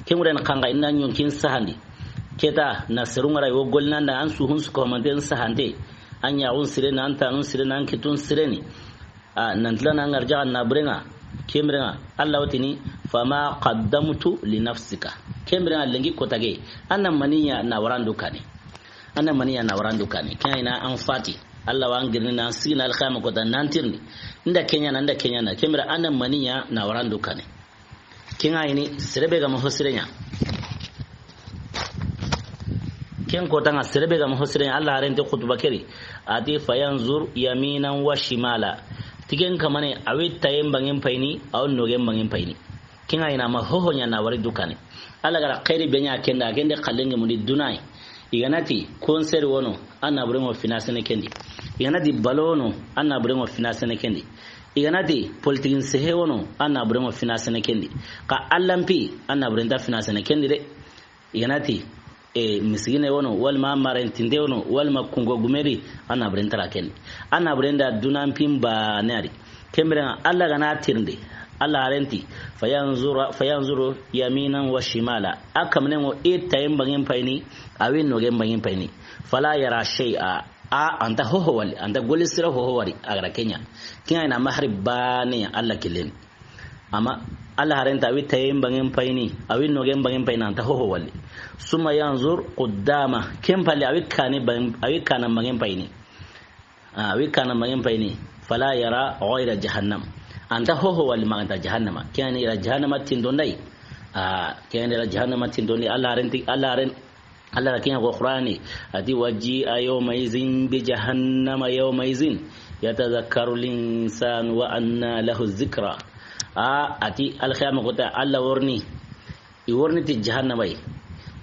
Ken ŋuren xanxa i na ɲonkin sahandi. Keta na serun ŋa ra yo golli na n da an suhun su ko mante n sahante. An ɲaxun sireni, an tanun sireni, an kitun sireni. A, nan tilana an ga ra jaxa naburen ŋa. Ken biren ŋa, Alla wa ti ni, fama qaddamtu li nafsika. Ken biren ŋa lenki kota ke. An na mani ɲa na warandu kane. An na mani ɲa na warandu kane. Ken ŋa ɲi na an fati. Alla wa an girindi na an sigini alxiyama kota na an tirindi. N da ken ɲa na, n da ken ɲa na. Ken biren an na mani ɲa na warandu kane. Ken ŋa ɲi ni sere be ga ma ho sire ɲa. Ken kota ŋa sere be ga ma ho sire ɲa, Alla haren ti xutuba ke di. A ti fayanzur yaminan wa shimala. Ti ken kamane, a wi tayen bangen payini, a wi nogen bangen payini. Ken ŋa ɲi na ma hoho ɲa na wari du kane. Alla ga ra xayiri be ɲa ken da, ken de xallen ŋa mundi duna yi. I ga na ti concert wono, an naburen ŋa financene ken di. I ga na ti ballon wono, an naburen ŋa financene ken di. I ga na ti politique sehe wono, an naburen ŋa financene ken di. Xa Alla n pi, an naburen nta financene ken di de. I ga na ti, e, misigine wono, walma marentinte wono, walma kungo gumeri, an naburen nta ra ken di. An naburen da duna n pi n baane a di. Ken biren ŋa, Alla ga na tirindi, Alla haren ti, fayanzura, fayanzuru yaminan wa shimala. A kamanen ŋo, i tayen bangen payini, a wi nogen bangen payini. Fala yara shay'a. A, a nta hoho wali, a nta golli sire hoho wari, a ga ra ken ɲa. Ken ŋa ɲi na ma hari baane ɲa Alla killen. Amma Alla haren ti a wi tayen bangen payini, a wi nogen bangen payini, a nta hoho wali. Summa yanzur quddama. Ken palle a wi kane bangen, a wi kana bangen payini. A, a wi kana bangen payini. Fala yara ghayra jahannam. A nta hoho wali ma ga nta jahannama. Ken ŋa ɲi ra jahannama tindon da yi. A, ken ŋa ɲi ra jahannama tindon da yi. Alla haren ti, Alla haren, Alla ra ken ɲa ko Qur'ani. A ti, wa ji'a yawma izin bi jahannama yawma izin. Yatazakkaru linsanu wa anna lahu zikra. A, a ti alxiyama kota Alla wa riini. I wa riini ti jahannama yi.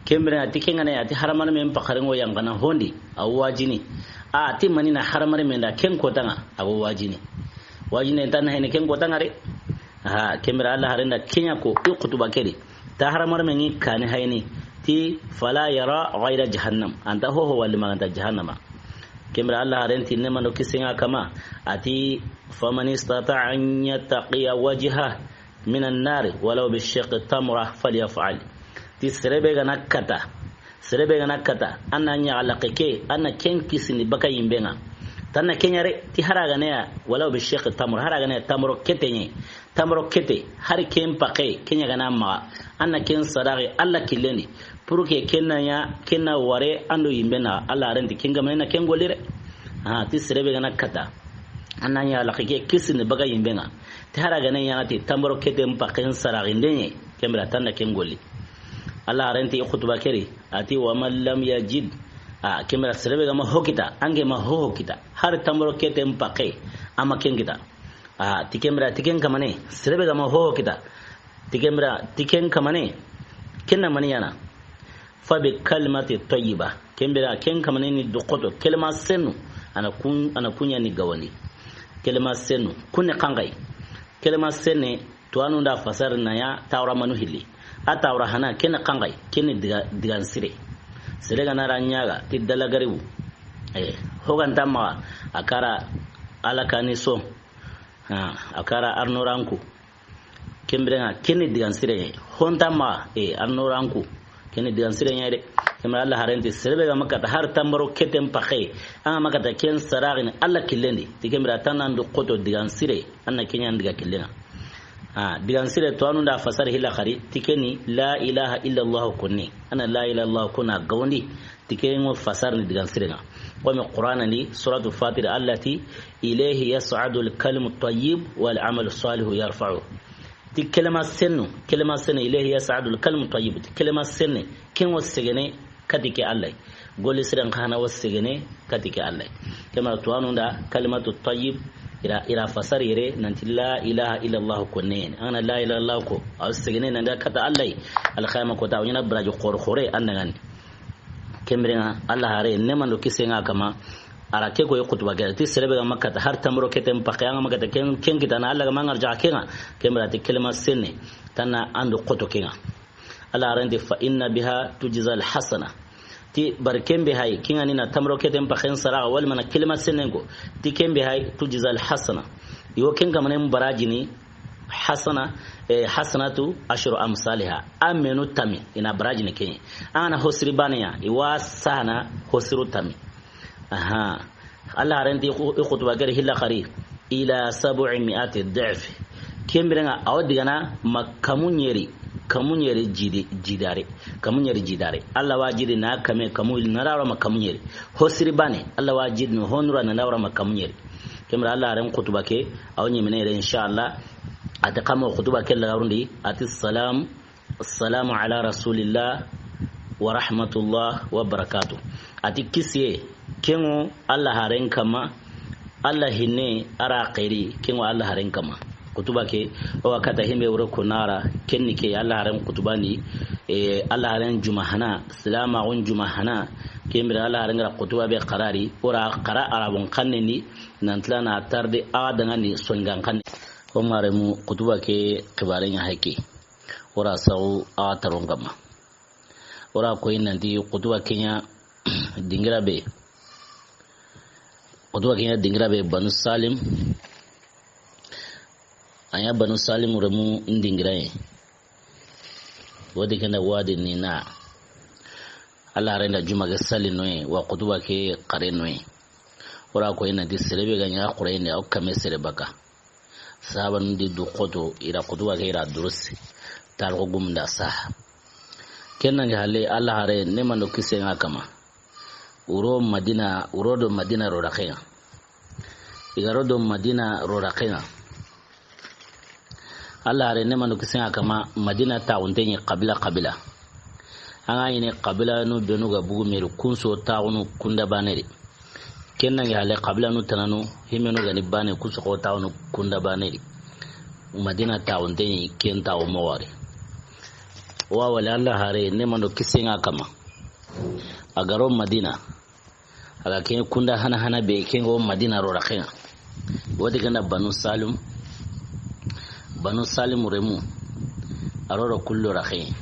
Ken biren ŋa ti ken ŋa ne, a ti hadamarenmen paxaren ŋo yan ga na hondi, a wa wajini. A ti mani na hadamarenmen da ken kota ŋa, a wa wajini. Wajini nta na hene ken kota ŋa re. Ha, ken biren Alla haren da ken ɲa ko, i xutuba ke di. Ta hadamarenmen ŋi kane hayini. Ti fala yara ghayra jahannam. A nta hoho wali ma ga nta jahannama. Ken biren Alla haren ti ne mano kisen ŋa kama. A ti faman istata'a an yattaqiya wajha minan nari walaw bi shiqqi tamra falyaf'al. Ti sere be ga na kata, sere be ga na kata, an na ɲa Alla ke, an na ken kisindi baka yimben ŋa. Tan na ken ɲa re, ti hari a ga na ɲa, walaw bi shiqqi tamra, hari a ga na ɲa tamro kete ɲa, tamro kete, hari ken paxe, ken ɲa ga na maxa, an na ken sadaxi Alla killen di, pour que ken na ɲa, ken na ware an do yimben ŋa, Alla haren ti ken ga ma na ken golli re. Ha, ti sere be ga na kata, an na ɲa Alla ke kisindi baka yimben ŋa. Ti hari a ga na ɲa ti tamro kete n paxen saraxinde ɲa, ken biren tan na ken golli. Alla haren ti xutuba ke di, a ti wa man lam yajid. A, ken biren sere be ga ma ho kita, an ke ma ho ho kita. Hari tamro kete n paxe, a ma ken kita. A, ti ken biren, ti ken kamane, sere be ga ma ho ho kita. Ti ken biren, ti ken kamane, ken na mani ɲaana. Fa bi kalimati tayyiba. Ken biren, ken kamane ni doxoto. Kelima senu. A na kun, a na kun ɲa ni gawandi. Kelima senu. Kun ni xanxayi. Kelima sene, tuwaanu nda fasari na ɲa tawra manu hilli. A tawra hana, ken ni xanxayi, ken ni diga, digan sire. Sere ga na ra ɲaaga, ti dalla garibu. Eh, ho ga nta maxa, a kara Alla kani so. Ha, a kara arnoranku. Ken biren ŋa, ken ni digan sire ɲa yi. Honta ma, e, arnoranku. Ken ni digan sire ɲa yi de. Ken biren Alla haren ti, sere be ga ma kata har tambaro keten paxe, an ga ma kata ken saraxini Alla killen di. Ti ken biren tanna an du xoto digan sire, an na ken ɲa an diga killen ŋa. A, digan sire to anu nda fasar hilla xari, ti ken ni la ilaha illa Allah konni. An na la ilaha illa Allah konna gawandi. Ti ken ŋo fasar ni digan sire ŋa. Komi Qur'ana ni, Suratu Fatir, Alla ti, "Ilayhi yas'adu al-kalimu tayyib wal amalu salihu yarfa'u." Ti kelema sennu, kelema senne, "Ilayhi yas'adu al-kalimu tayyib." Ti kelema senne, ken ŋo segene kati ke Alla. Golli siren xa na wo segene kati ke Alla. Kema to anu nda kalimatu tayyib, ira, ira fasar yere nanti la ilaha illa Allah konni. An ga na la ilaha illa Allah ko, a wo segene nanda kata Alla. Alxayma kota, a wo ɲaana baraji xore xore an da ŋa ni. Ken biren ŋa, Alla hare, neema do kisiye ŋa a kanma, a ra ke ko yi xutuba ke ra, ti sere be ga ma kata har tambaro keten paxe, an ga ma kata ken, ken kitana, Alla ga ma ŋa arja ken ŋa, ken biren ti kelema senne, tanna an du xoto ken ŋa. Alla haren ti, "Fa inna biha tujza al-hasana." Ti bari ken be hay, ken ŋa ni na tambaro keten paxen saraxa, walla ma na kelema sennen ko, ti ken be hay, tujza al-hasana. Yo ken kanma ne barajini, hasana, eh, hasanatu ashru amsaliha. A menu tami, i na barajini ken ŋa. An ga na hosiri baane ya, i wa sahana hosiru tami. Aha. Alla haren ti xu-, i xutuba ke ra hilla xari, ila sab'i mi'ati di'f. Ken biren ŋa, a wo digana ma kamu ɲeri, kamu ɲeri jidi, jidare. Kamu ɲeri jidare. Alla wa jidi na kame, kamu na ra wara ma kamu ɲeri. Hosiri baane, Alla wa jidi no honura na ra wara ma kamu ɲeri. Ken biren Alla haren xutuba ke, a wo ɲemene yere, inshallah. A ti xa ma xutuba ke lagarundi, a ti salam, "Assalamu ala rasulillah wa rahmatullah wa barakatuh." A ti kisiye, ken ŋo Alla haren kanma, Alla hinne a ra xeeri, ken ŋo Alla haren kanma. Xutuba ke, o wa kata himbe wure ko na ra, ken ni ke Alla haren xutuba ni, e, Alla haren juma hana, silamaxun juma hana, ken biren Alla haren ga ra xutuba be xarari, o ra xara arabun xanne ni, nan tila na tarde a da ŋa ni soninkan xanne. O maremu xutuba ke xibare ɲa hake. O ra saxu a taron kanma. O ra koyi nanti xutuba ke ɲa dingira be. Xutuba ke ɲa dingira be Banu Salim. A ɲa Banu Salim remu n dingira ye. Wodi ken da Wadi Nina. Alla haren da juma ke sali no ye, wa xutuba ke xare no ye. O ra koyi nanti sere be ga ɲa xure ne, o kame sere baka. Sahabanun di du xoto, i ra xutuba ke, i ra durusi. Tarixu gumunda saha. Ken nange halle, Alla hare, neema do kisiye ŋa a kanma. Wuro Madina, wuro do Madina ro raxe ŋa. I ga ro do Madina ro raxe ŋa. Alla hare, neema do kisiye ŋa a kanma, Madina taaxunte ɲi xabila xabila. An ga ɲi ni xabilanu benu ga bugu meri, kun su taaxunu kunda baane ri. Ken nange halle, xabilanu tananu, himenu ga ni baane, kun su xo taaxunu kunda baane ri. Madina taaxunte ɲi ken taaxu moxo wari. Wa wala Alla hare, neema do kisiye ŋa a kanma. A ga ro Madina. A ga ken kunda hana hana be, ken ŋo Madina ro raxe ŋa. Wodi ken da Banu Salim. Banu Salim remu. A ro ro kullo raxe.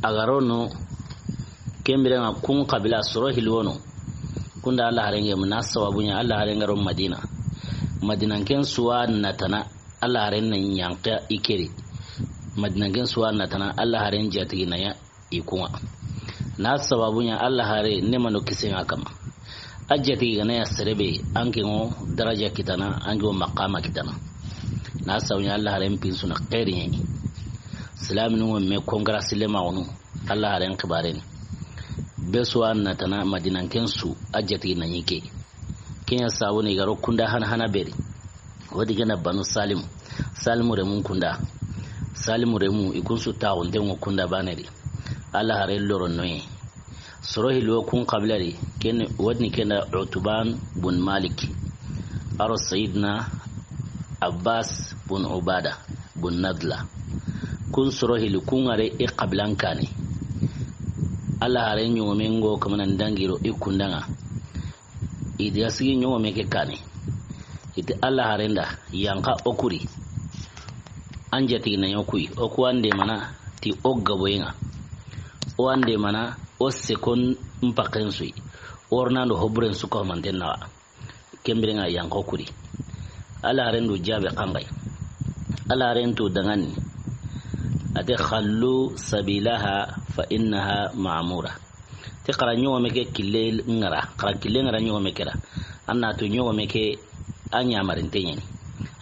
A ga ro no, ken biren ŋa kun xabila soro hilli wono. Kunda Alla haren ŋa, mun na sababu ɲa Alla haren ga ro Madina. Madinanken su wa na tana, Alla haren na ɲanka i ke ri. Madinanken su wa na tana, Alla haren jatigi na ɲa i kun ŋa. Na sababu ɲa Alla hare, neema do kisiye ŋa a kanma. A jatigi ga na ɲa sere be, an ke ŋo daraja kitana, an ke ŋo maqama kitana. Na sababu ɲa Alla haren pinsu na xeeri ɲa. Silaminu ŋo me kongara silema wono, Alla haren xibare ni. Be su wa na tana Madinanken su, a jatigi na ɲi ke. Ken ɲa sabu ni i ga ro kunda hana hana be ri. Wodi ken da Banu Salim. Salimu remun kunda. Salimu remu, i kun su taaxunte ŋo kunda baane ri. Alla hare loro no ye. Soro hilli wo kun xabila ri, ken, wodi ken da Utban bun Malik. A ro Sayidina Abbas bun Ubada bun Nadla. Kun soro hilli kun ŋa re i xabilan kaane. Alla hare ɲogomen ŋo kamana ndangiro i kunda ŋa. I diga sigi ɲogome ke kaane. I ti Alla haren da, yanqa o kuri. An jatigi na ɲa o kuyi, o ku an deemana ti o gaboyen ŋa. O an deemana o sekon mpaxen su yi. O ri na an do hoburen su ko manten naxa. Ken biren ŋa yanqo kuri. Alla haaren do jaabe xanŋay. Alla haaren tu danŋa ni. A ti, "Xallu sabilaha fa innaha ma'mura." Ti xara ɲogome ke kille ŋara, xara kille ŋara ɲogome ke ra. An na tu ɲogome ke a ɲamarinte ɲa ni.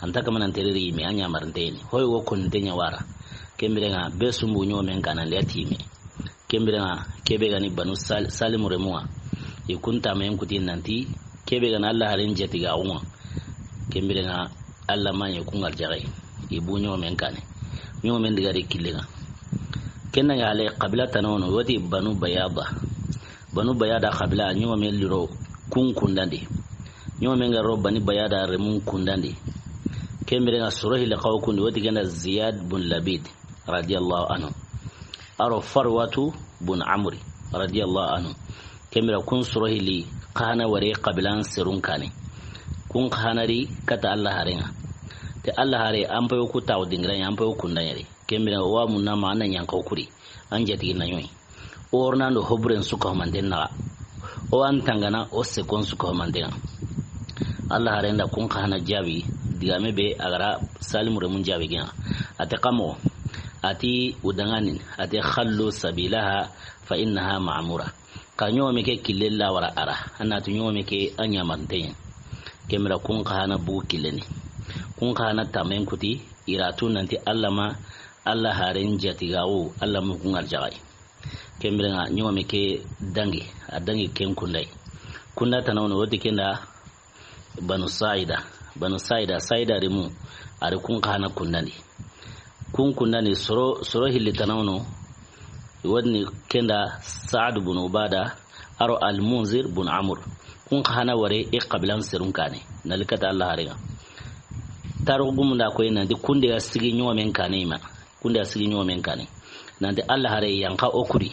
An ta kamanan tereri yime a ɲamarinte ɲa ni. Hoy wo koninte ɲa wara. Ken biren ŋa be sumbu ɲogomen kanan liya ti yime. Ken biren ŋa, ke be ga ni Banu Sal-, Salimu remun ŋa. I kun tamayen kuti nanti, ke be ga ni Alla haaren jatigaaxun ŋa. Ken biren ŋa, Alla ma ɲi kun arjaxe. I bu ɲogomen kaane. Ɲogomen diga ri killen ŋa. Ken ŋa ale xabila tana wono, woti Banu Bayada. Banu Bayada xabila, ɲogomen liro kun kundandi. Ɲogomen ga ro Bani Bayada remun kundandi. Ken biren ŋa soro hille xawo kundi, woti ken da Ziyad bun Labid. Radiyallahu anhu. A ro Farwatu bun Amri, radiyallahu anhu. Ken biren kun soro hilli xa hana wari xabilan serun kaane. Kun xa hana ri kata Alla haaren ŋa. Ti Alla haare, an payo ku tawo dingira, an payo kunda ɲa ri. Ken biren wa munna ma an na yanqo kuri. An jatigi na ɲoyi. O ri na do hoburen su ka humanten naxa. O an tangana o sekon su ka humanten ŋa. Alla haaren da kun xa hana jaabi, digame be a ga ra Salimu remun jaabi ken ŋa. A ti xa moxo, a ti u danŋa ni, a ti, "Xallu sabilaha fa innaha ma'mura." Xa ɲogome ke kille la wara a ra, an na tu ɲogome ke a ɲamarinte ɲa ni. Ken biren kun xa hana bugu kille ni. Kun xa hana tamayen kuti, i ra tu nanti Alla ma, Alla haaren jatigaaxu, Alla ma kun arjaxe. Ken biren ŋa ɲogome ke dangi, a dangi ken kunday. Kunda tana wono, woti ken da Banu Saida. Banu Saida, Saida remu, a ri kun xa hana kundandi. Kun kundandi soro, soro hilli tana wono, woti ken da Saad bun Ubada, a ro Al-Munzir bun Amr. Kun xa hana wari i xabilan serun kaane. Na li kata Alla haaren ŋa. Taarixu gumun da koyi nanti kun di ga sigi ɲogomen kaane i ma. Kun di ga sigi ɲogomen kaane. Nanti Alla haare yanqa o kuri.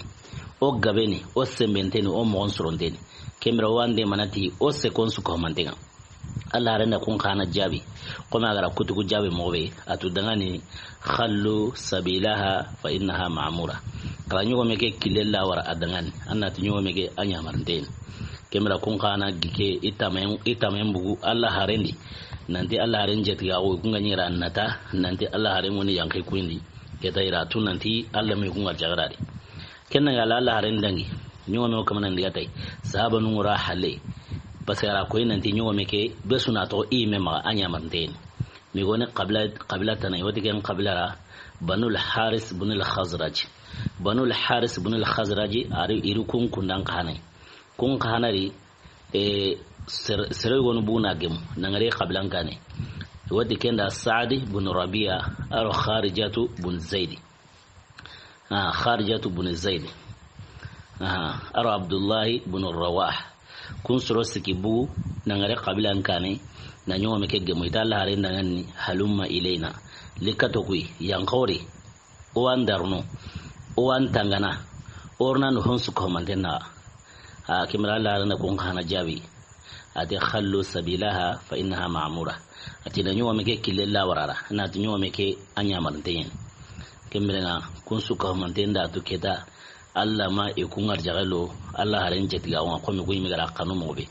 O gabe ni, o senbente ni, o moxon soronte ni. Ken biren wa an de mana ti, o sekon su ka humanten ŋa. Alla haaren da kun xa hana jaabi. Xo ma a ga ra kutuku jaabi moxo be, a tu danŋa ni, "Xallu sabilaha fa innaha ma'mura." Xa ɲogome ke kille la wara a danŋa ni. An na tu ɲogome ke a ɲamarinte ɲa ni. Ken biren kun xa hana gi ke i tamayen, i tamayen bugu Alla haaren di. Nanti Alla haaren jatigaaxu kun ga ɲi ra nata, nanti Alla haaren woni yanqe kundi. Ke ta i ra tu nanti Alla ma i kun arjaxe ra di. Ken ŋa Alla, Alla haaren dangi. Ɲogome o kamanan diga tay. Sahabanun ŋa ra halle. Parce que a ra koyi nanti ɲogome ke be su na toxo i yime maxa a ɲamarinte ɲa ni. Mi goni xabila, xabila tana, woti ken xabila ra, Banul Haris bunil Khazraj. Banul Haris bunil Khazraj, a ri i ri kun kundan xa hana yi. Kun xa hana ri, e, ser-, sere gonu buna gemu, na ŋari xabilan kaane. Woti ken da Saadi bun Rabia, a ro Kharijatu bun Zaidi. Ah, Kharijatu bun Zaidi. Aha, a ro Abdullahi bun Rawah. Kun soro siki bugu, na ŋari xabilan kaane, na ɲogome ke gemu, i ta Alla haaren danŋa ni, "Halumma ilayna." Li kato kuyi, yanqa o ri. O wa an darno, o wa an tangana, o ri na do hon su ka humanten naxa. A, ken biren Alla haaren da kun xa hana jaabi. A ti, "Xallu sabilaha fa innaha ma'mura." A ti na ɲogome ke kille la wara a ra, na ti ɲogome ke a ɲamarinte ɲa ni. Ken biren ŋa kun su ka humanten da tu ke ta, Alla ma i kun arjaxe lo, Alla haaren jatigaaxu ŋa, xo mi ku yime ga ra xanu moxo be.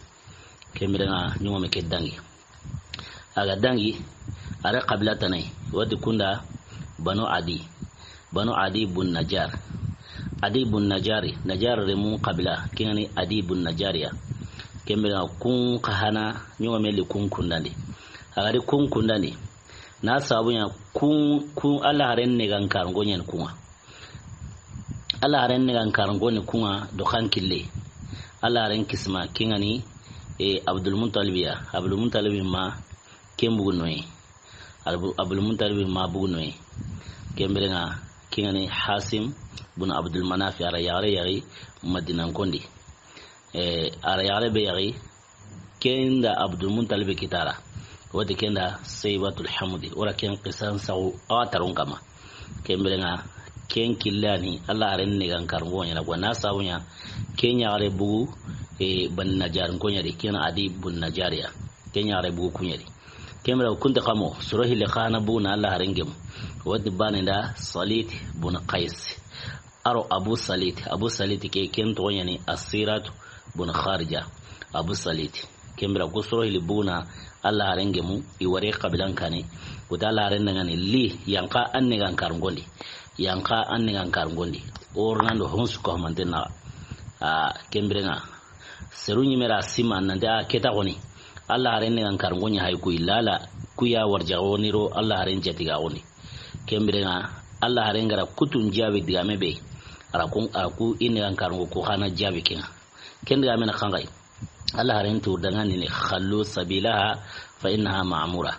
Ken biren ŋa ɲogome ke dangi. A ga dangi, a ri xabila tana yi, woti kun da Banu Adi. Banu Adi bun Najjar. Adi bun Najjari, Najjar remun xabila, ken ŋa ni Adi bun Najjari ya. Ken biren ŋa kun xa hana ɲogome li kun kundandi. A ga ri kun kundandi. Na sabu ɲa kun, kun Alla haaren ne ga n karanko ɲa ni kun ŋa. Alla haaren ne ga n karanko ni kun ŋa do xan kille. Alla haaren kisima ken ŋa ni, e, Abdul Muttalib ya. Abdul Muttalib ma ken bugu noyi. Abdul Muttalib ma bugu noyi. Ken biren ŋa ken ŋa ni Hasim bun Abdul Manaf, a ra yaxare yaxi Madina n kondi. E, a ra yaxare be yaxi, ken da Abdul Muttalib kita a ra. Woti ken da Saybatul Hamdi. O ra ken xisan saxu a wa tarun kama. Ken biren ŋa ken kille ni Alla haaren ne ga n karanko ɲa na ko na sabu ɲa ken yaxare bugu, e, Bani Najjar n ko ɲa di, ken Adi bun Najjar ya. Ken yaxare bugu ku ɲa di. Ken biren kun ta xa moxo, soro hille xa hana bugu na Alla haaren gemu. Woti baane da Salit bun Qais. A ro Abu Salit, Abu Salit ke ken toxo ɲa ni Asirat bun Kharija. Abu Salit. Ken bire ku soro hilli buguna Alla haren gemu, i wari xabilan kaane. Ku ti Alla haren da ŋa ni li, yanqa an ni ga n karunkondi. Yanqa an ni ga n karunkondi. O ri na ndo honsu ko manten na. A, ken bire ŋa. Seru ɲi me ra sima nanti a ke ta xoni. Alla haren ni ga n karunko ɲa hay ku yi lala, ku ya warja xoni ro Alla haren jati ga xoni. Ken bire ŋa, Alla haren ga ra kutun jaabi digaame be. A ra ku, a ra ku i ni ga n karunko ku xa na jaabi ke ŋa. Ken digaame na xanxayi. Alla haren tu da ŋa ni ne, "Khallu sabilaha fa innaha ma'mura."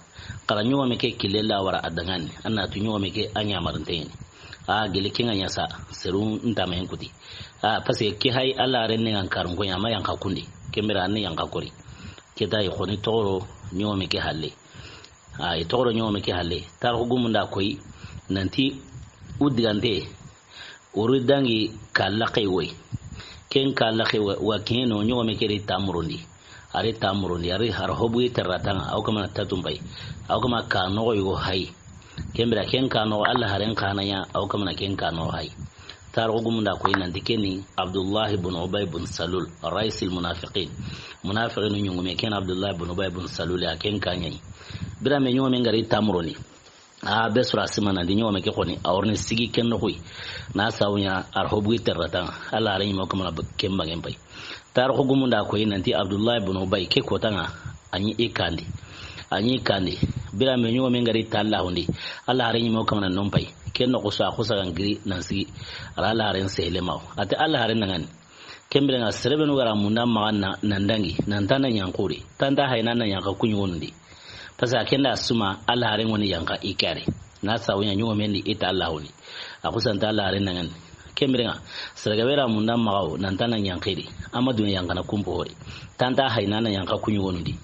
Xa ra ɲogome ke kille la wara a da ŋa ni. An na tu ɲogome ke a ɲamarinte ni. A gili ke ŋa ɲa sa, seru nta me n kuti. A, parce que ke hay Alla haren ni ga n karunko ɲa ma yanqa kundi. Ken bire an ni yanqa kori. Ke ta i xoni toxoro ɲogome ke halle. A, i toxoro ɲogome ke halle. Tarixu gumun da koyi nanti u digante. O ri dangi ka laxe woy. Ken ka laxe wa, wa keno ɲogome ke ri ta murundi. A ri ta murundi, a ri har hobu i terra tanga, aw kamana tatum bay. Aw kama ka noxo yogo hay. Ken bire ken ka noxo Alla haren xa na ɲa, aw kamana ken ka noxo hay. Tarixu gumun da koyi nanti ke ni Abdullah ibn Ubay ibn Salul, raisil munafiqin. Munafiqinu ɲungume ken Abdullah ibn Ubay ibn Salul ya ken ka ɲa yi. Bire me ɲogome ga ri ta murundi. A be sura sima nanti ɲogome ke xoni, a wa ri ni sigi ken noxu yi. Na sabu ɲa ar hobu i terra tanga, Alla haren ɲi me o kamana ken bangen bay. Tarixu gumun da koyi nanti Abdullah ibn Ubay ke ko tanga, a ɲi i kandi. A ɲi kandi. Bire me ɲogome ga ri ta Alla hundi. Alla haren ɲi me o kamana non bay. Ken noxu sa xusa ga n giri nan sigi. A ra Alla haren sehle ma o. A ti Alla haren na ŋa ni. Ken bire ŋa sere be nu ga ra munda maxa na, nan dangi, nan ta na ɲanquri. Tanta hay na na ɲanqa ku ɲi wonundi. Parce que a ken da suma Alla haren ŋoni yanqa i kare. Na sabu ɲa ɲogome ndi i ta Alla honi. A xusanta Alla haren na ŋa ni. Ken bire ŋa, sere ga be ra munda maxa o, nan ta na ɲanqiri. Amma duna yanqana kumpo hori. Tanta hay na na yanqa ku ɲi wonundi.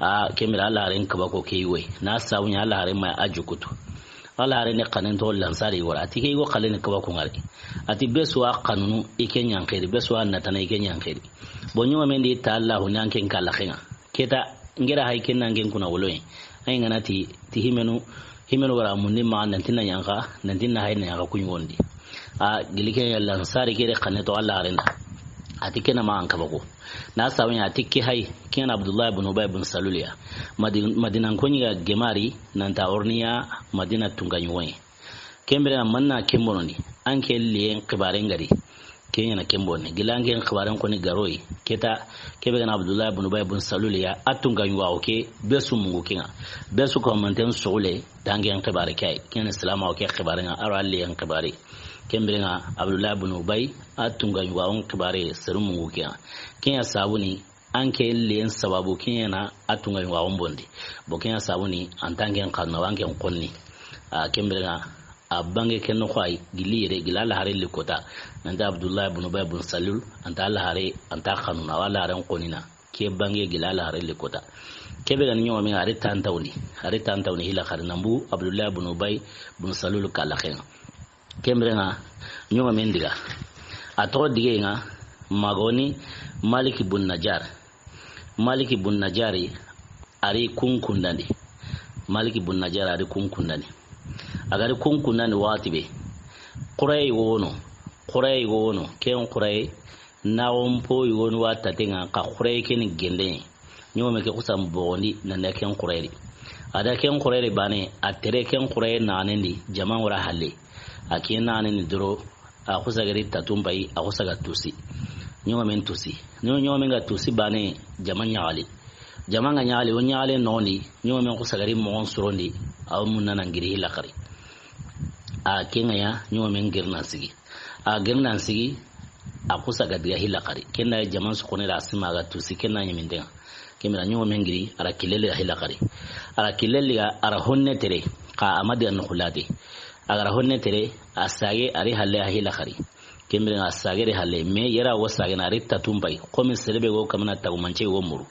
A, ken bire Alla haren kaba ko ke yi woy. Na sabu ɲa Alla haren ma a jukutu. Alla haren ni xannen to lansari wara. A ti ke yi go xalle ni kaba ko ŋari. A ti be su a xanunu i ke ɲanqiri. Be su a natana i ke ɲanqiri. Bon, ɲogome ndi ta Alla honi an ken ka laxe ŋa. Ke ta N ga ra hay ken na ŋen kuna woloye. Ay ŋa na ti, ti himenu, himenu wara mundi ma nanti na yanqa, nanti na hay na yanqa ku ɲi wondi. A gili ke ya lansari ke ri xanne to Alla haren da. A ti ke na ma an kaba ko. Na sabu ɲa a ti ke hay, ken Abdullah ibn Ubay ibn Salul ya. Madin-, Madina ko ɲi ga gemari, nan ta wa ri ni ya, Madina tunga ɲi woye. Ken bire ŋa manna ken bonondi, an ke liyen xibaren ga ri. Ken ɲa na ken bonne. Gila an ke xibaren xoni ga ro yi. Ke ta, ke be ga na Abdullah ibn Ubay ibn Salul ya, a tunga ɲi wa o ke, be su mungu ke ŋa. Be su ko manten soxule, dangen xibare ke yi. Ken silama o ke xibaren ŋa, a ro a liyen xibare. Ken bire ŋa Abdullah ibn Ubay, a tunga ɲi wa o xibare, seru mungu ke ŋa. Ken ya sabu ni, An ke len sababu ke ɲa na a tunga ɲi wa o n bondi. Bon, ke ɲa sabu ni, an ta n ke xanu, an ke xonni. A, ken bire ŋa, a bange ken noxo yi, gili yere, gila Alla haren li kota. Nanti Abdullah ibn Ubay ibn Salul, an ta Alla hare, an ta xanu na, Alla haren xoni na. Ke bange gila Alla haren li kota. Ke be ga ni ɲogome ŋa, a ri tantawni. A ri tantawni hila xari, nan bu Abdullah ibn Ubay ibn Salul ka laxe ŋa. Ken bire ŋa, ɲogome n diga. A toxo dige ŋa, maxa ni Maliki bun Najar. Maliki bun Najari, a ri kun kundandi. Maliki bun Najar a ri kun kundandi. A ga ri kun kundandi waxati be. Xuraye wono, Xuraye wono, ken Xuraye, Naxon po yogoni wa taten ŋa, xa xureye ke ni gende. Ɲogome ke xusan boxondi nan da ken xureye ri. A da ken xureye ri bane, a tere ken xureye naxanendi, jaman wara halle. A ke naxanendi doro, a xusa gari tatun payi, a xusa ga tusi. Ɲogome n tusi. Ɲo-, ɲogome n ga tusi bane, jaman ɲaxali. Jaman ga ɲaxali, o ɲaxale noxondi, ɲogome n xusa gari moxon sorondi, a wo munna nan giri hilla xari. A ke ŋa ya, ɲogome n giri nan sigi. A giri nan sigi, a xusa ga diga hilla xari. Ken da jaman su xoni ra sima ga tusi, ken na ɲiminten ŋa. Ken bire ɲogome n giri, a ra kille li ga hilla xari. A ra kille li ga, a ra honne tere, xa a ma diga noxu late. A ga ra honne tere, a sage, a ri halle a hilla xari. Ken bire a sage ri halle, me yera wo sage na ri tatun payi. Xomi sere be go kamana tagumance wo muru.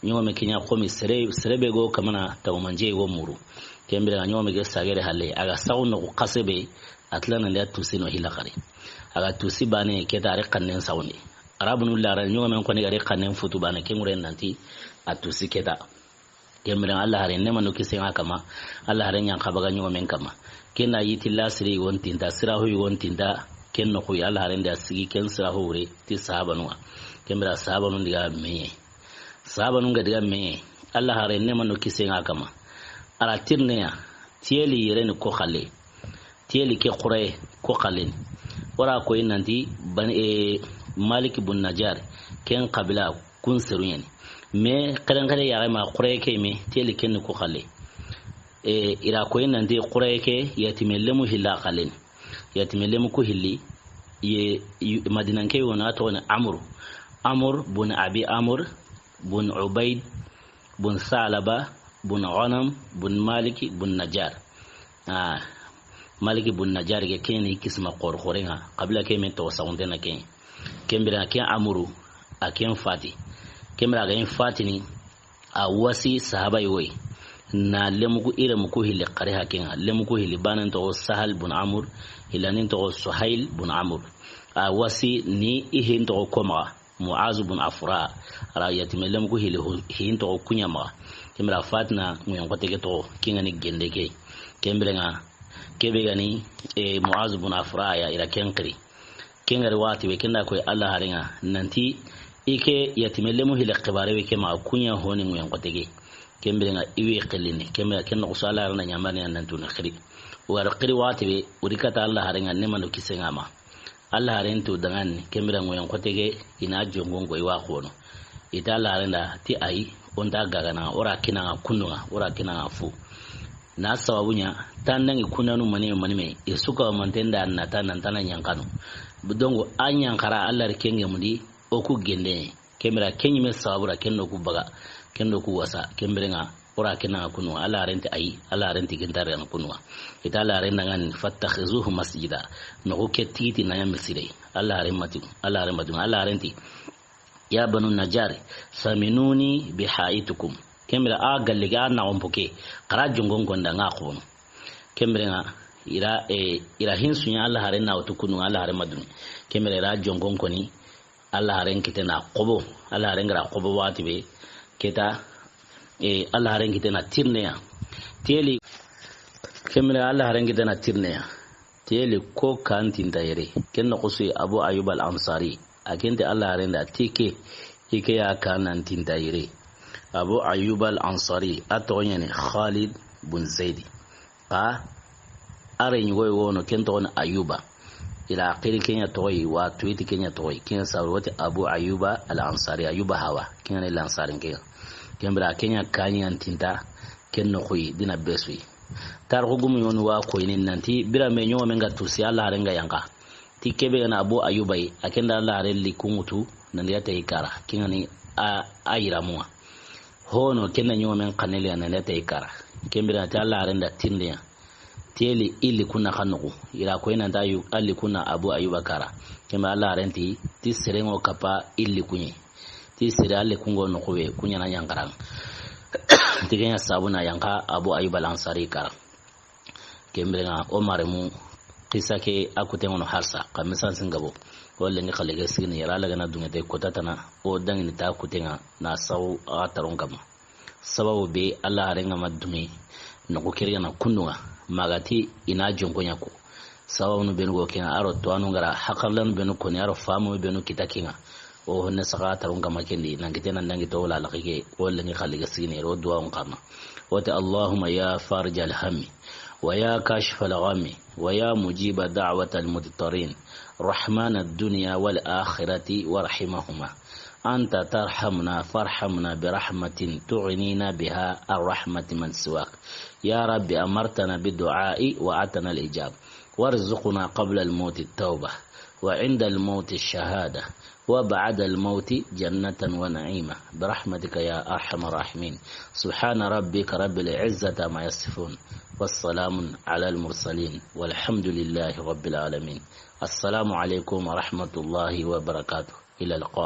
Ɲogome ke ɲa xomi sere, sere be go kamana tagumance wo muru. Ken bire ɲogome ke sage ri halle, a ga saxu noxu xase be, a tila nan da tusi no hilla xari. A ga tusi bane ke ta a ri xannen saxundi. Arabunu lara ɲogome n xoni ga ri xannen futu bane, ken ŋure nanti a tusi ke ta. Ken bire Alla hare ne manu kisen ŋa kama, Alla hare ɲa n xaba ga ɲogome n kama. Ken na yiti la siri yigon tinta, sirahu yigon tinta, ken noxu yi Alla hare n da sigi ken sirahu wure ti sahabanu ŋa. Ken bire sahabanu n diga meye. Sahabanun ga diga me, Alla haaren ne mano kisen ŋa kama. A ra tirneya, tiyeli yere ni ko xalle. Tiyeli ke xuraye ko xalle ni. O ra koyi nanti ban, e, Malik bun Najjar, ken xabila kun seru ɲa ni. Me xerenxere yaxe ma xuraye ke me, tiyeli ken ni ko xalle. E, i ra koyi nanti xuraye ke yatime lemu hilla xalle ni. Yatime lemu ku hilli, ye, yu-, Madinanke wona toxo ni Amru. Amr bun Abi Amr bun Ubayd bun Salaba bun Ghanam bun Malik bun Najjar. Ah, Malik bun Najjar ke, ken ni kisma xor-, xoren ŋa. Xabila ke me toxo saxunte na ken. Ken bire ken Amru, a ken fati. Ken bire a ga ken fatini, a wasi sahaba yogo yi na lemugu, i remugu hilli xari ha ken ŋa. Lemugu hilli, banen toxo Sahal bun Amr, hillanin toxo Suhail bun Amr. A wasi ni i hin toxo ko maxa, Muaz bun Afra. A ra yatime lemugu hilli hu-, hin toxo ku ɲa maxa. Ken bire a fatina ŋuyen xote ke toxo, ken ŋa ni gende ke. Ken bire ŋa, ke be ga ni, e, Muaz bun Afra ya, i ra ken xiri. Ken ga ri waxati be, ken da koyi Alla haaren ŋa nanti i ke yatime lemu hilli xibare be ke maxa, ku ɲa honi ŋuyen xote ke. Ken bire ŋa i wi xillini, ken bire ken noxo su Alla haaren da ɲaamari ya nanti o ni xiri. O ga ri xiri waxati be, o ri kata Alla haaren ŋa, ne mano kisen ŋa ma. Alla haaren ti o danŋa ni, ken bire ŋuyen xote ke, i na jongon ko i wa xono. I ti Alla haaren da ti ayi, o nta gagana, o ra kinaŋa kundun ŋa, o ra kinaŋa fu. Na sababu ɲa, tandangi kundanu manime manime, i su ka manten da na ta nan tana ɲankanu. Donc, a ɲankara Alla ri ken ŋemundi, o ku gende. Ken bire ken ɲi me sababu ra, ken do ku baga, ken do ku wasa, ken bire ŋa, o ra kinaŋa kundun ŋa, Alla haaren ti ayi, Alla haaren ti gentare ŋa kundun ŋa. I ti Alla haaren danŋa ni, "Fattakhizuhu masjida." Noxu ke tigi ti na ɲa misire. Alla haaren ma ti, Alla haaren ma ti, Alla haaren ti, "Ya banu Najjar, saminuni bi ha'itikum." Ken bire a galle ke, a na ompo ke, xa ra jongon ko n da ŋa xono. Ken bire ŋa, i ra, e, i ra hin su ɲa Alla haaren na wutu kundun ŋa, Alla haaren ma dun. Ken bire i ra jongon ko ni, Alla haaren kite na xobo, Alla haaren ga ra xobo waxati be, ke ta, e, Alla haaren kite na tirneya. Tiyeli, ken bire Alla haaren kite na tirneya. Tiyeli ko kan tinta yere. Ken noxo su Abu Ayyub al-Ansari. A ken ti Alla haaren da ti ke, i ke ya kan nan tinta yere. Abu Ayyub al-Ansari, a toxo ɲa ni Khalid bun Zaidi. Xa a re ɲi go yi wono, ken toxo ni Ayyuba. I ra xiri ke ɲa toxo yi, wa tuwiti ke ɲa toxo yi. Ken ɲa sabu wati Abu Ayyuba al-Ansari, Ayyuba hawa. Ken ŋa ni Lansari ke ŋa. Ken bire ke ɲa kaɲi an tinta, ken noxo yi, dina be su yi. Tarixu gumu ɲoni wa koyini nanti, bire me ɲogomen ga tusi, Alla haaren ga yanqa. Ti ke be ga na Abu Ayyuba yi, a ken da Alla haaren li kunŋutu, nan ya tayi kara. Ken ŋa ni a, a yiramu ŋa. Hono ken da ɲogomen xanne li ya nan ya tayi kara. Ken bire ti Alla haaren da tirndeya. Tiyeli i li kunna xa noxu. I ra koyi nanti a li kunna Abu Ayyuba kara. Ken bire Alla haaren ti, ti sere ŋo kapa i li kunɲe. Ti sere a li kunŋo noxu be, ku ɲa na ɲankara. Ti ke ɲa sabu na yanqa Abu Ayyub al-Ansari kara. Ken bire ŋa, o maremu, xisa ke a kuten ŋono harsa, xa misan singabo. O lenki xalle ke sigini yere, Alla ga na dunŋe te kota tana, o danŋini ta kuten ŋa, na sawu a taron kama. Sababu be, Alla haaren ga ma dunŋe, noxu ke ri ga na kundun ŋa, ma ga ti i na jonko ɲa ko. Sababunu benu go ken ŋa, a ro tuwaanu ga ra, haqilanu benu koni, a ro faamu benu kita ken ŋa. O honne saxa taron kama ken di, nan kite nan dangi to wala laxi ke, o lenki xalle ke sigini yere, o duwa on xarna. O ti, اللهم يا فارج الهم، ويا كاشف الغم، ويا مجيب دعوة المضطرين، رحمن الدنيا والآخرة ورحيمهما، أنت ترحمنا فارحمنا برحمة تغنينا بها عن رحمة من سواك. يا رب أمرتنا بالدعاء وآتنا الإجابة، وارزقنا قبل الموت التوبة، وعند الموت الشهادة، وبعد الموت جنة ونعيما، برحمتك يا أرحم الراحمين. سبحان ربك رب العزة عما يصفون، والسلام على المرسلين، والحمد لله رب العالمين. السلام عليكم ورحمة الله وبركاته. إلى اللقاء.